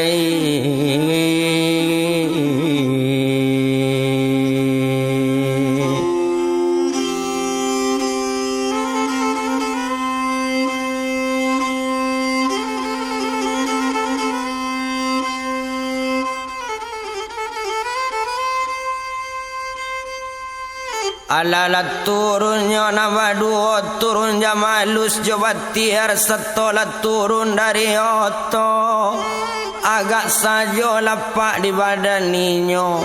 Alah lah turun nyo nan baduo, turun Jamalus jo Batiar, sato lah turun dari oto. Agak sajo lapak di badan inyo.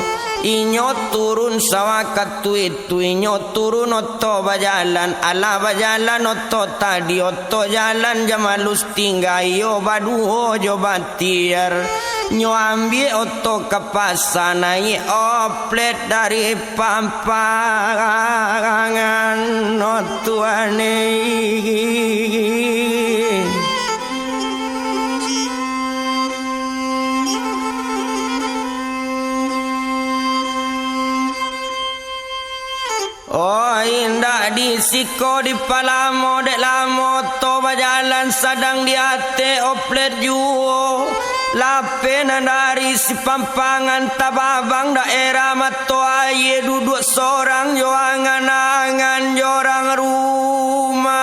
Inyo turun sawakatu itu, inyo turun oto bajalan. Alah bajalan oto tadi, oto jalan Jamalus tingga iyo baduo jo Batiar. Nyo ambiak oto ka pasa, naiak oplet dari Pampangan, oh Tuhan eh. Oh, indak di siko dipalamo, dek lamo oto bajalan sadang di ateh oplet juo. Lapeh nan dari Sipampangan tababang daerah Mato Aia, duduak sorang jo angan-angan jo urang rumah.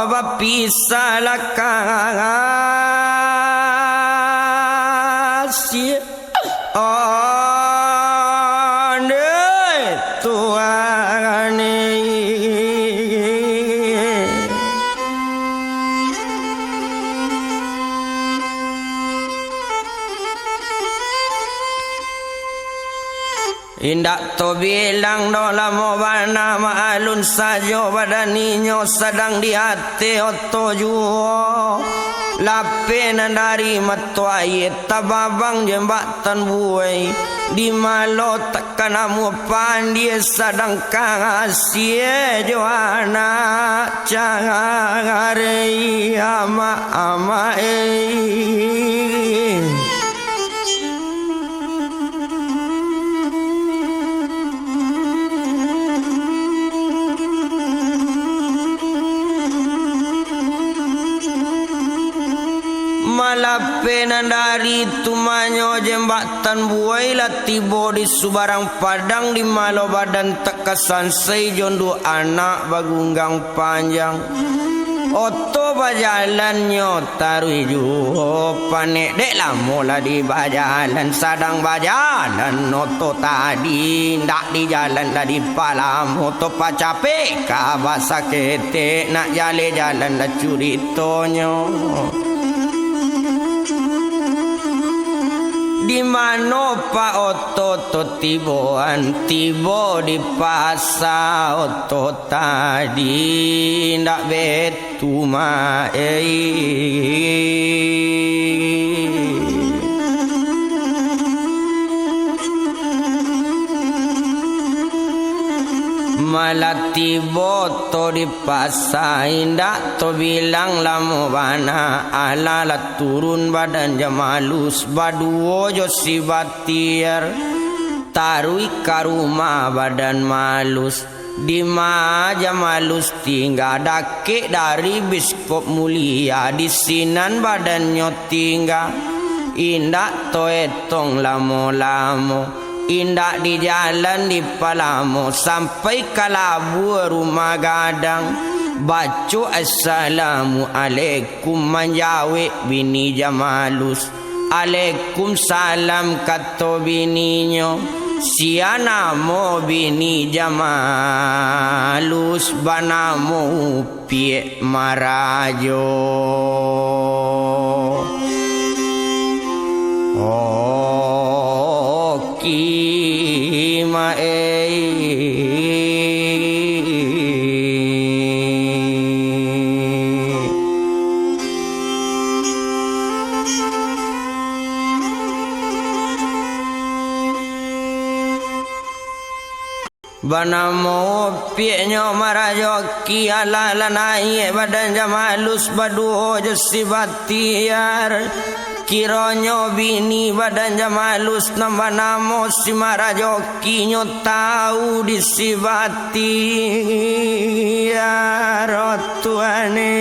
Bapisah lah kasih, ondeh Tuhan. Indak tobilang doh, lamo bana ma alun sajo, badan inyo sadang di ateh oto juo. Lapeh nan dari mato aie, tababang jembatan buai, di malo takana muo pandie, sadang ka asie jo anak cari amak-amak eh. Malapeh nan dari tumanyo jembatan buai lah tibo di subarang padang di malo badan takasansai jo nduak anak bagunggang panjang. Oto bajalannyo taruih juo panek, dek lamo lah di bajalan, sadang bajalan oto tadi, ndak di jalan lah dipalamo, oto pacapek ka basaketek, nak jaleh jalan lah curitonyo. Di mano pak oto to tiboan, tibo di pasa oto tadi, ndak betumaik. Malah tibo to di pasa, indak tobilang lamo bana, alah lah turun badan Jamalus, baduo jo si Batiar, taruih ka rumah badan Malus. Di ma Jamalus tingga, dakek dari biskop mulia, di sinan badannyo tingga. Indak to etong lamo-lamo, indak di jalan dipalamo, sampai ka labuah rumah gadang. Baco assalamualaikum, manjawek bini Jamalus. Alaikumsalam, kato bininyo. Sia namo bini Jamalus? Banamo Upiak Marajo. Oki ma ei. Banamo Upiaknyo Marajoki, alah lah naiak badan Jamalus baduo jo si Batiar. Kironyo bini badan Jamalus nan banamo si Marajoki nyo tau di si Batiar, oh Tuhan e.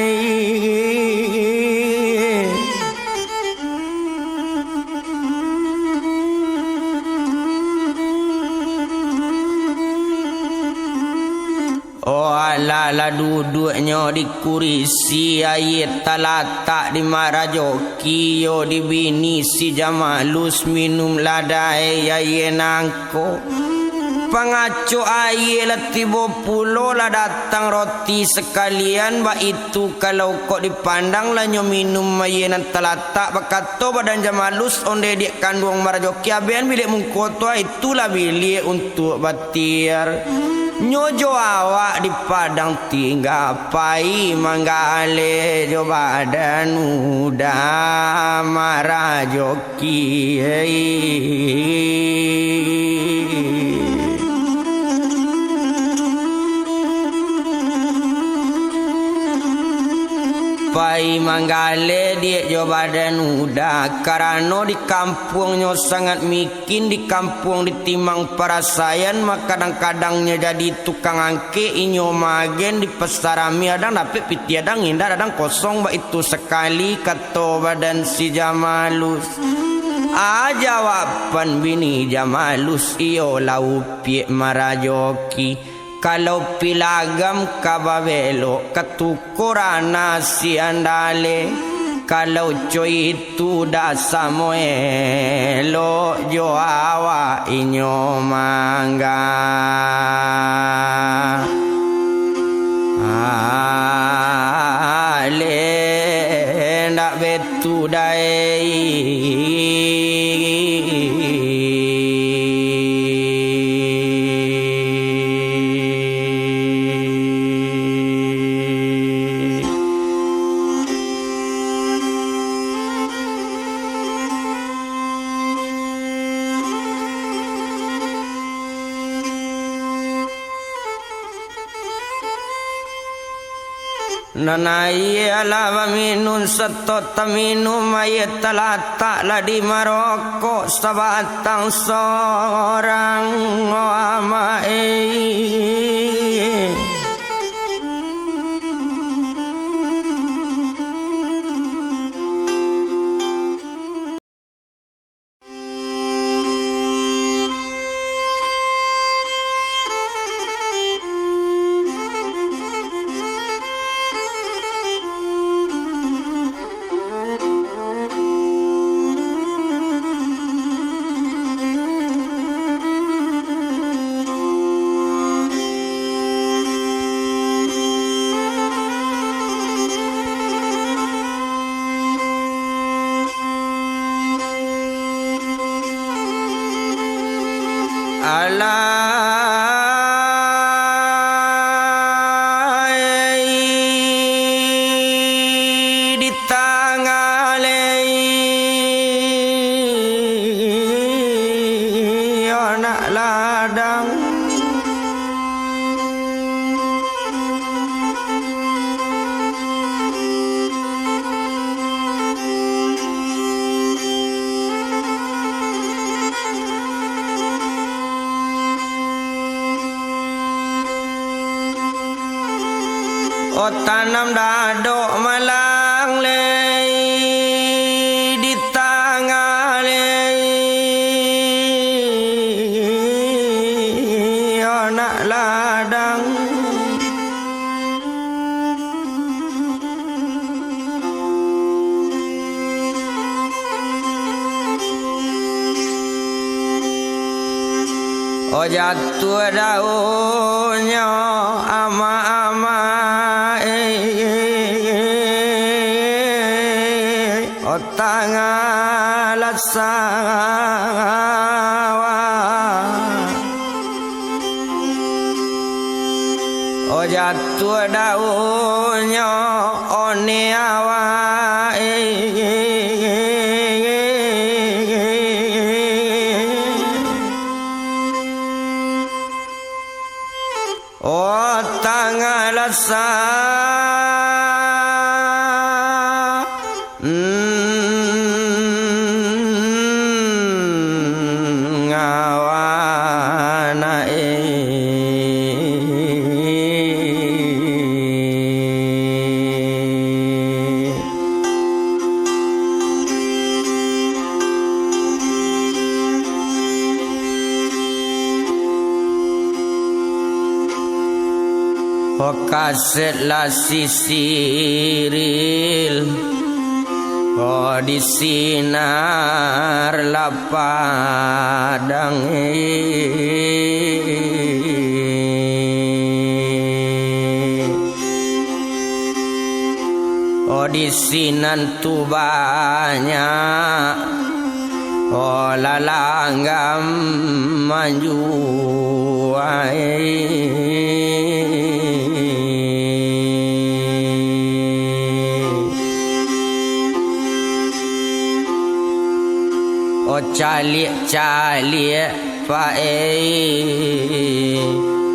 Oh alah, lah duduaknyo di kurisi, aia talatak di Marajoki, iyo di bini si Jamalus, minum lah dai aia nangko. Pangacok aia lah tibo pulo, lah datang roti sakalian, baitu kalau kok dipandang lah nyo minum aia nan talatak, bakato badan Jamalus, ondeh diak kanduang Marajoki, abehan biliak mungko tu, itulah biliak untuak Batiar. Nyo jo awak di padang tingga, pai manggaleh jo badan uda Marajoki. Pai manggaleh diak jo badan uda, karano di kampuangnyo sangat mi- Kin di kampuang di Timang Parasaian, mah kadang-kadang nyo jadi tukang angkek, inyo maagen di pasar Ami, adang dapek pitih, adang indak, adang kosong, baitu sakali, kato badan si Jamalus. A jawaban bini Jamalus, iyolah Upiak Marajoki. Kalau pilagam ka babelok, ka tuko ranah si andale. Kalau co itu dak samo elok jo awak inyo mangga. Ale ndak bet- tu dai. Nan aia lah baminun, sato taminum aia talatak lah di marokok sabatang sorang, oh amak ei. Alai di tangah lei anak ladang. Oh, tanam dadok malang lei di tangah lei anak ladang. Oh, jatuah daunnyo amak-amak, eh, oh, tangah lasawah. Oh, jatuah daunnyo one awak, eh. Oh, tangah lasa. Mm, ngawana, eh. Kaset lah sisiril, oh, di sinar lah padang. Oh, di sinan tu banyak, oh, lalanggam manjuai. Oh, caliak-caliak pae,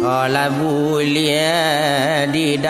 oh, lah buliah didangai.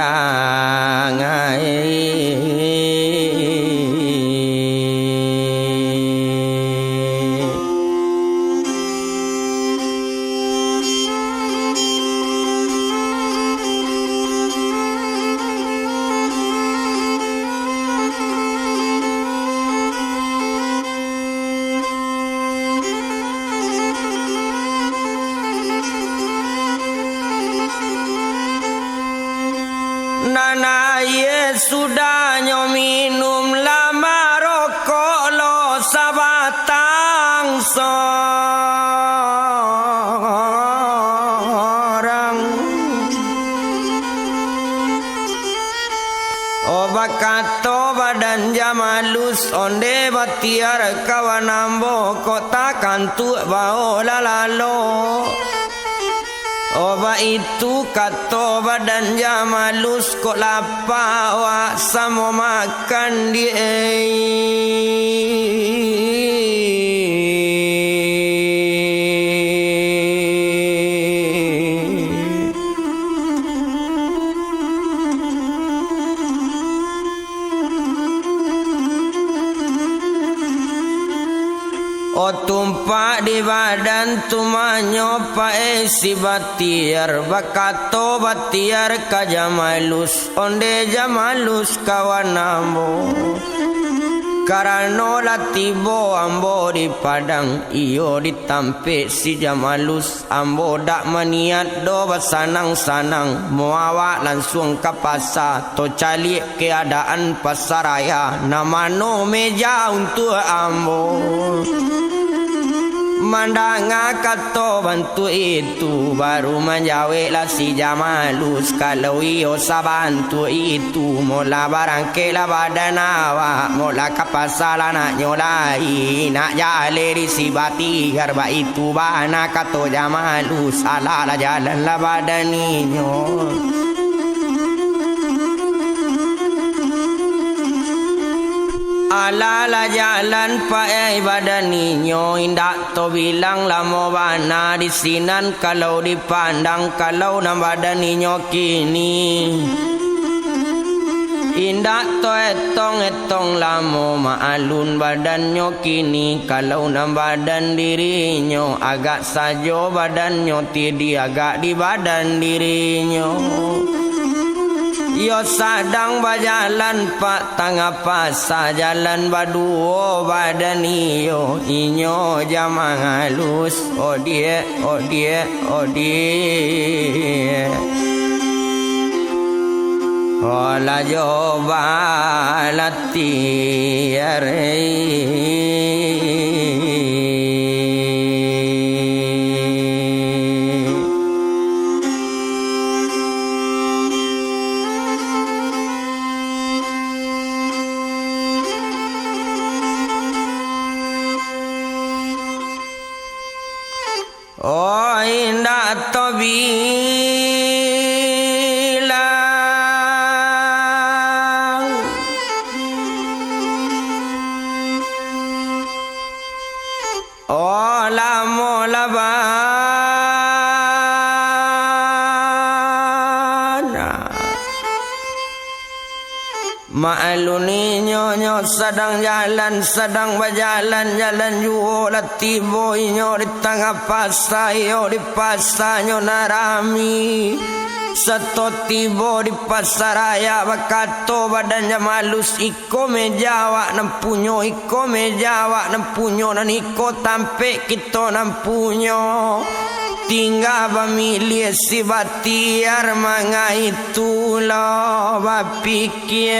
Oh, bakato badan Jamalus, onde batiar kawan ambo, kok takantuak bao lalalo. Oh, baitu kato badan Jamalus, kok lapa awak samo makan di. Oh, tumpak di badan tu manyopae si Batiar, bakato Batiar ka Jamalus, onde Jamalus kawan ambo. Karano lah tibo ambo di Padang, iyo di tampek si Jamalus. Ambo dak maniat doh basanang-sanang, mo awak lansuang ka pasa, tocaliak keadaan pasaraya, nan mano meja untuak ambo. Mandanga kato bantuak itu, baru manjaweklah si Jamalus, kalau iyo sabantuak itu, molah barangkeklah badan awak, molah ka pasa lah naknyo lai, nak jaleh di si Batiar, baitu bana kato Jamalus, alah lah jalan lah badan inyo. Alah lah jalan paeh badan inyo, indak tobilang lamo bana di sinan, kalau dipandang kalau nan badan inyo kini. Indak toetong-etong lamo maalun badannyo kini, kalau nan badan dirinyo agak sajo badannyo ti diagak di badan dirinyo. Iyo sadang bajalan pak tangah pasa, jalan baduo badan iyo, inyo ja mangalus, odiak, odiak, odiak. Olah jo balatiar. Oh, indak tobilang. Oh, lamo lah bana. Maalun inyo nyo sadang jalan, sadang bajalan, jalan juo lah tibo inyo di tangah pasa, iyo di pasanyo nan rami. Sato tibo di pasaraya, bakato badan Jamalus, iko meja awak nan punyo, iko meja awak nan punyo, nan iko tampek kito nan punyo. Tingga bamiliah si Batiar mangai tu lo bapikiran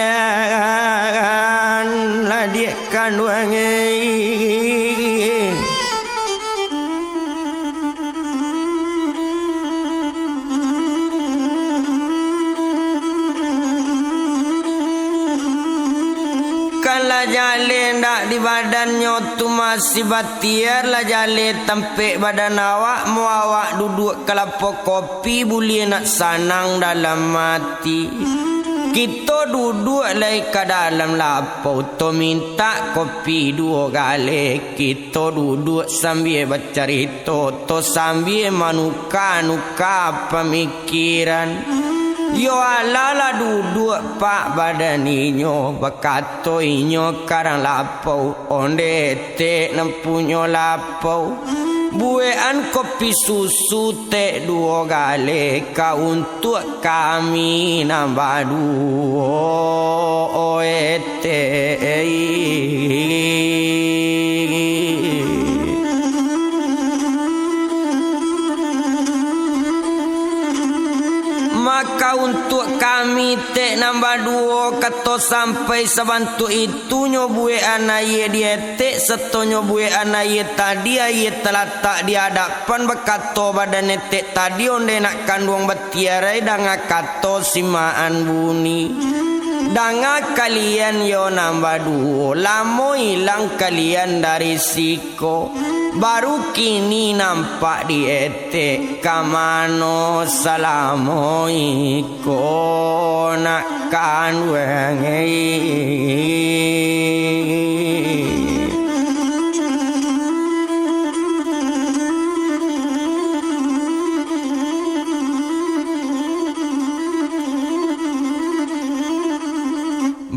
lah diak kanduang. Kan lah jaleh ndak di badannyo tu masih batiar, lah jaleh tampek badan awak, mo awak duduak ka lapau kopi buliah nak sanang dalam ati. Kito duduak lai ka dalam lapau tu mintak kopi duo galeh, kito duduak sambia bacarito, to sambia manuka-nuka pamikiran. Yo alah lah duduak pak badan inyo, bakato inyo ka dalam lapau, onde etek nan punyo lapau. Buekan kopi susu tek duo galeh ka untuak kami nan baduo, oe etek. Maka untuak kami tek nan baduo, kato sampai sabantuak itu, nyo buekan aia di etek, sato nyo buekan aia tadi, aia talatak di adapan, bakato badan etek tadi, onde nak kanduang batiarai, danga kato simaan bunyi. Danga kalian yo nan baduo, lamo ilang kalian dari siko, baru kini nampak di etek, ka mano salamo iko nak kanduang ei.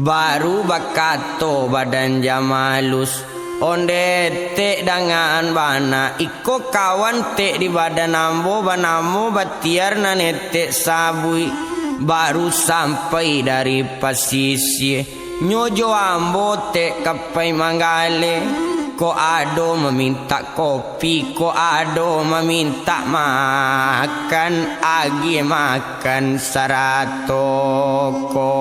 Baru bakato badan Jamalus, "Onde etek dangaan bana, iko kawan tek di badan ambo banamo Batiar nan etek sabuik, baru sampai dari pasisia." Nyo jo ambo tek ka pai manggaleh, kok ado mamintak kopi, kok ado mamintak makan, agiah makan sarato ko.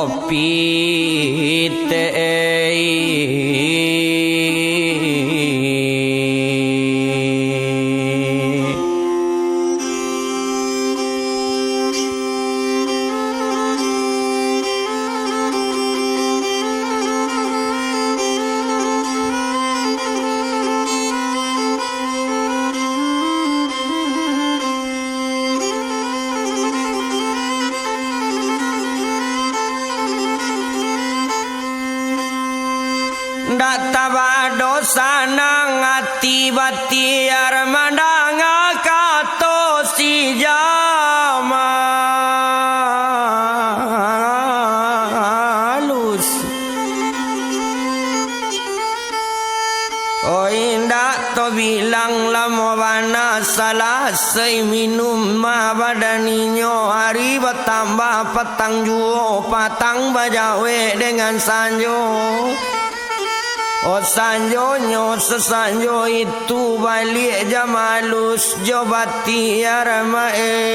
Kopi teh. Ndak tabado sanang ati Batiar mandanga kato si Jamalus. Oi, indak to bilang lamo bana salasai minum mah badan inyo, ari batambah patang juo, patang bajawek dengan sanjo. O sanjonyo sasanjo itu baliak Jamalus jo Batiar ma ei.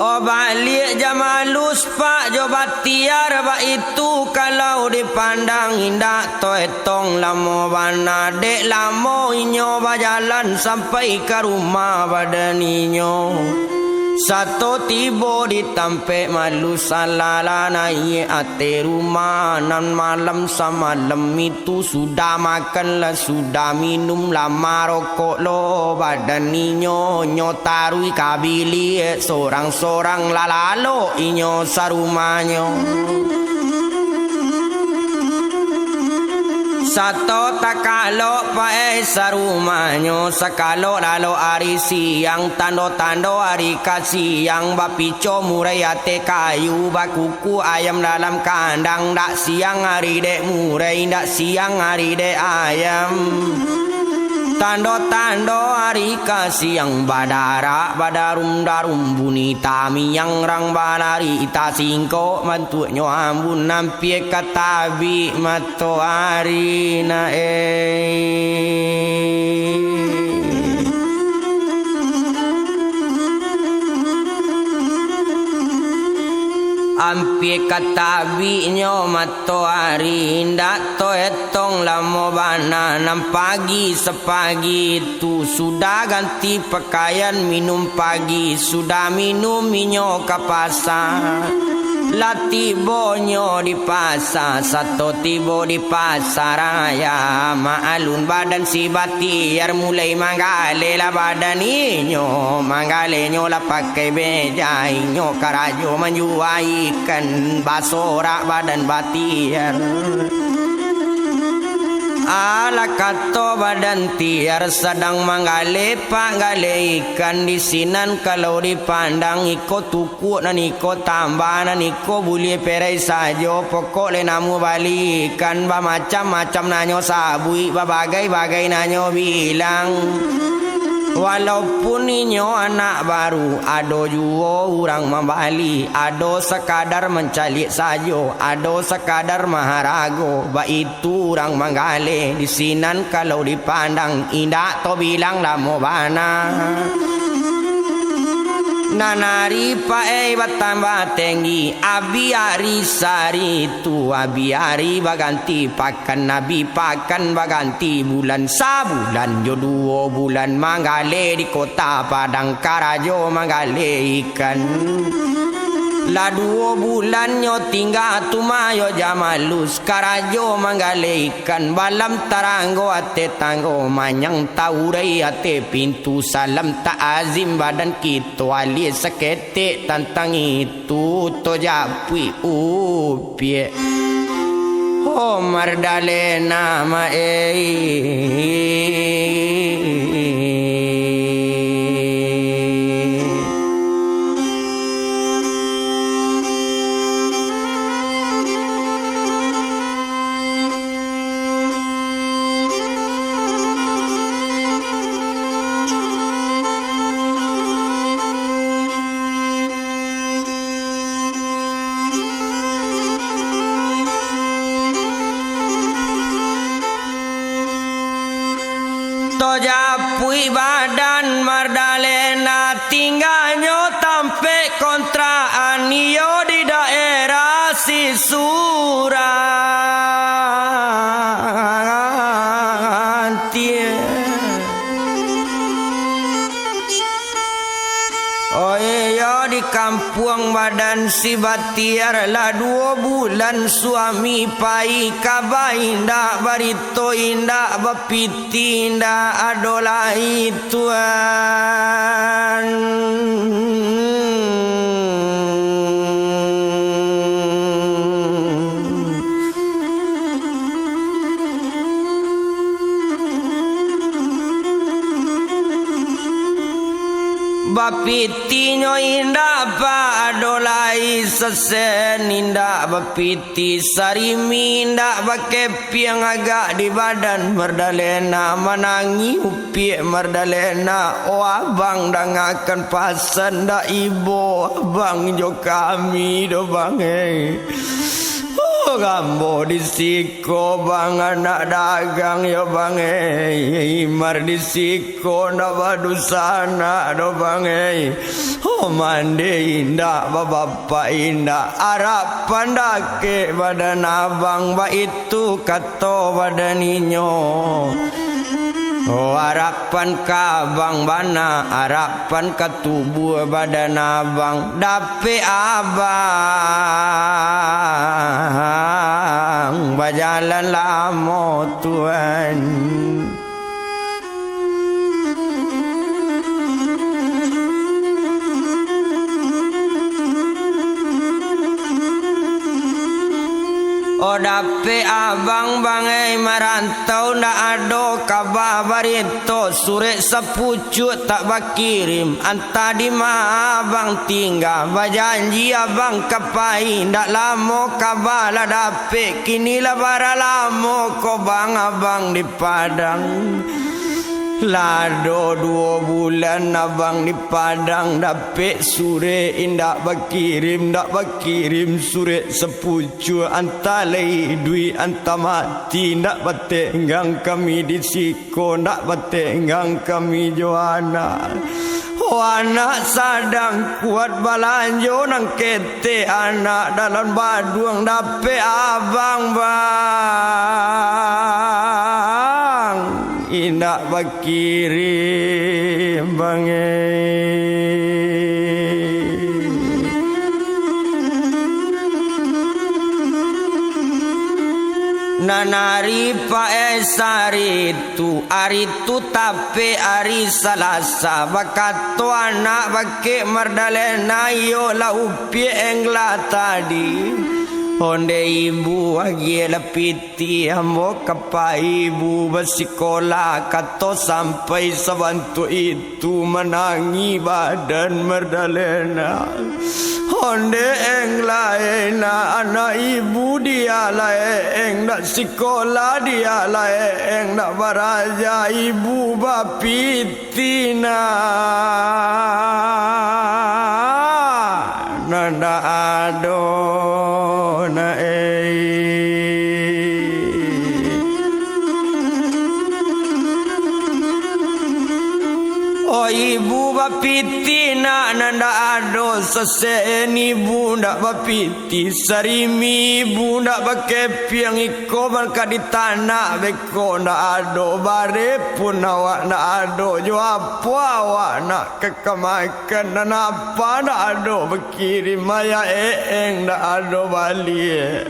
O baliak Jamalus, Pak, jo Batiar, baitu kalau dipandang indak to etong lamo bana, dek lamo inyo bajalan sampai ka rumah badan inyo. Sato tibo di tampek Malus, alah lah naiak ateh rumah, nan malam samalam itu sudah makan lah, sudah minum lah, marokok lo badan inyo, nyo taruih ka biliak sorang-sorang, lah lalok inyo sarumahnyo. Sato takalok paeh sarumahnyo, sakalok lalok ari siang, tando-tando ari ka siang, bapico murai ateh kayu, bakuku ayam dalam kandang, ndak siang ari dek murai, ndak siang ari dek ayam. Tando-tando ari ka siang, badarak badarum-darum, bunyi tamiang rang balari, tasingkok bantuaknyo ambun, ampia ka tabik matoari na ei. Ampia ka tabiknyo matoari, indak to etong lamo bana, nan pagi sapagi tu sudah ganti pakaian, minum pagi, sudah minum inyo ka pasa. Lah tibonyo di pasa, sato tibo di pasa raya, maalun badan si Batiar mulai manggaleh lah badan inyo, manggalehnyo lah pakai beja, inyo karajo manjua ikan, basorak badan Batiar. Alah kato badan Tiar sadang manggaleh, Pak, galeh ikan di sinan, kalau dipandang iko tukuak nan iko tambah nan iko buliah perai sajo, pokok lai namuah bali ikan, bamacam-macam nanyo sabuik, babagai-bagai nanyo bilang. Walaupun inyo anak baru, ado juo urang mambali, ado sakadar mancaliak sajo, ado sakadar maharago, baitu urang manggaleh, di sinan kalau dipandang, indak tabilang lamo bana. Nan ari paek batambah tenggi, abih ari sari tu, abih ari baganti pakan, abih pakan baganti bulan, sabulan jo duo bulan manggaleh di kota Padang, karajo manggaleh ikan. Lah duo bulannyo tingga tu mayo Jamalus, karajo manggaleh ikan, balam taranggo ateh tanggo, manyang taurai ateh pintu, salam ta'azim badan kito, alih saketek tantang itu, tojapuik upiak. Oh, Mardalena ma ei. Tojapuik badan Mardalena, tingganyo tampek kontrakan iyo di daerah Sisurantie. Oh iyo, di kampuang badan si Batiar lah duo bulan suami pai, kaba indak, barito indak, bapiti indak ado lai, Tuan. Bapitinyo indak ba ado lai, sasen indak bapiti, sarimi indak bakepiang, agak di badan Mardalena, manangih upiak Mardalena. Oh, abang, dangakan pasan ndak ibo abang jo kami doh, bang, eh. Oh, ambo di siko, bang, anak dagang yo, bang, eh. Imar di siko ndak badusanak doh, bang, eh. Oh, mande indak, babapak indak, arapan dakek badan abang, baitu kato badan inyo. Oh, arapan ka abang bana, arapan ka tubuah badan abang, dapek abang bajalan lamo, Tuan. Oh, dapek abang, bang, eh, marantau, ndak ado kaba, barito, surek sapucuak tak bakirim, antah di ma abang tingga, bajanji abang ka pai, ndak lamo kaba lah dapek, kini lah bara lamo ko, bang, abang di Padang. Lah ado duo bulan abang di Padang, dapek surek indak bakirim, ndak bakirim surek sapucuak, antah lai iduik, antah mati, ndak batenggang kami di siko, ndak batenggang kami jo anak. Oh, anak sadang kuat balanjo nan ketek, anak dalam baduang dapek abang, bang. Indak bakirim, bang, eh. Nan ari paek sari tu, ari tu tapek ari Salasa, bakato anak bakeh Mardalena, iyolah upiak engla tadi. Onde ibu agiah lah pitih, ambo ka pai ibu basikola, kato sampai sabantuak itu manangih badan Mardalena. Onde eng lai nak, anak ibu dialah eng nak sikola, dialah eng nak baraja, ibu bapitih. Tina, nan dak ado, nak ei. Oh, ibu bapitih nak, nan dak ado, sasek ibu ndak bapitih. Ti sarimi ibu ndak bakepiang, iko mangka ditanak beko ndak ado, bare pun awak ndak ado, jo apo awak nak ka kamakan, nan apa ndak ado bakirim, ayah eeng ndak ado baliak.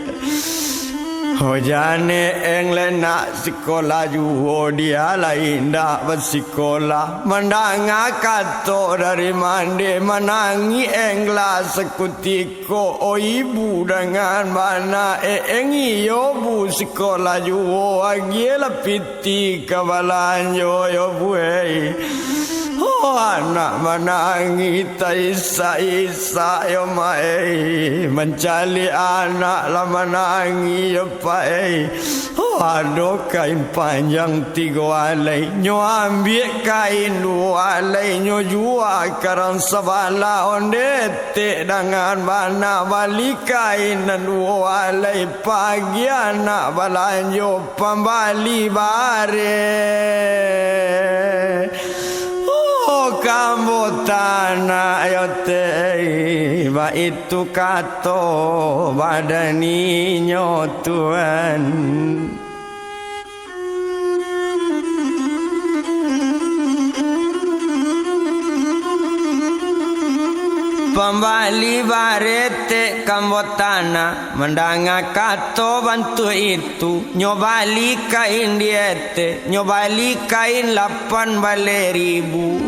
Ho jane eeng lai nak sikola juo, dia lai indak basikola. Mandanga kato dari mande, manangih eeng lah sakutiko. Ko, oh ibu, dangan bana eeng iyo bu sikola juo, agiah lah pitih ka balanjo yo bu ei. Oh, anak manangih taisak-isak yo mak ei, mancaliak anak lah manangih yo pak ei. Oh, ado kain panjang tigo alai, nyo ambiak kain duo alai, nyo jua ka rang sabalah, onde tek dangan bana, bali kain nan duo alai, pagiah nak balanjo pambali bareh. Oh, ka ambo tanak yo teh, baitu kato badan inyo tuan. Pambali baretek ka ambo tanak, mandanga kato bantuak itu, nyo bali kain di etek, nyo bali kain lapan baleh ribu,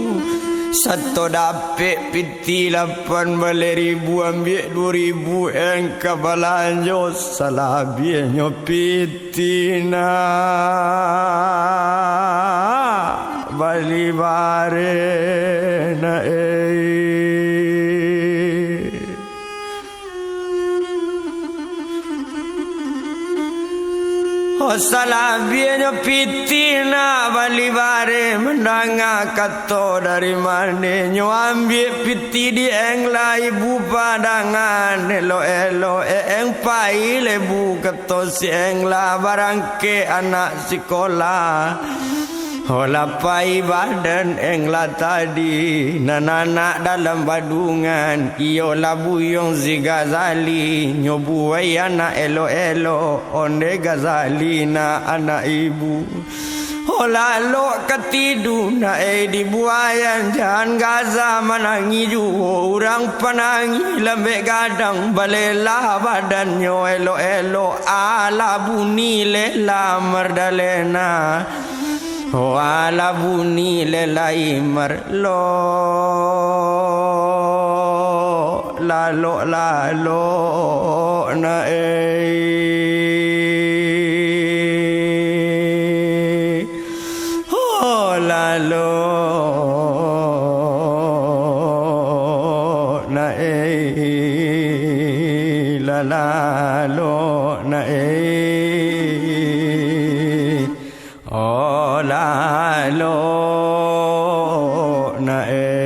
sato dapek pitih lapan baleh ribu, ambiak duo ribu eeng ka balanjo, salabiahnyo pitih. Tina bali bareh nak ei. Oh, salabiahnyo pitih nak bali bareh, mandanga kato dari mande, nyo ambiak pitih di eeng lah ibu padangan, elok-elok eeng pai lebu ka To si eeng lah barangkek anak sikola. Ho lah pai badan eeng lah tadi, nan anak dalam badungan, iyolah buyuang si Gazali, nyo buai anak elok-elok, onde Gazali nak anak ibu. Oh, lalok ka tidu nak, eh, di buaian, jan gaza manangih juo, urang panangih lambek gadang, balela badannyo elok-elok, alah bunyi lela mardalena, oh, alah bunyi lelai marlok, lalok-lalok nak, eh. Oh, lalok nak, eh, lalok nak, eh. Oh, lalok nak, eh.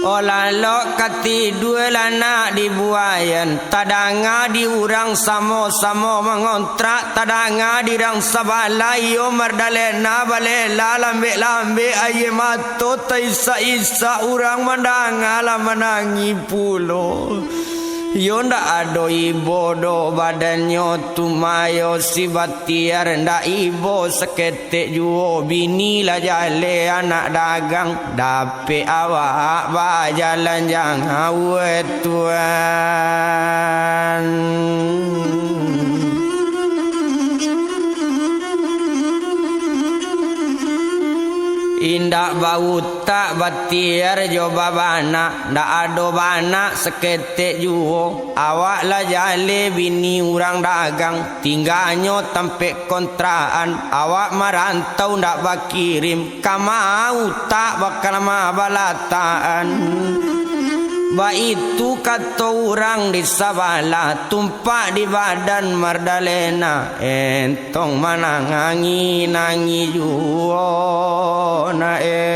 Oh, lalok ka tidua lah nak di buaian, tadanga di urang samo-samo mangontrak, tadanga di rang sabalah, iyo mardalena balela lambek-lambek aia mato taisak-isak, urang mandanga lah manangih pulo. Iyo ndak ado ibo doh badannyo tu, mayo si batiar ndak ibo saketek juo, bini lah jaleh anak dagang, dapek awak bajalan jang awet tuan. Indak bautak batiar jo babanak, ndak ado banak saketek juo. Awak lah jaleh bini urang dagang, tingganyo tampek kontrakan. Awak marantau ndak bakirim, ka ma utak bakal ma balatakan. Baitu kato urang di sabalah, tumpak di badan mardalena. Entong manangih-nangih juo na e.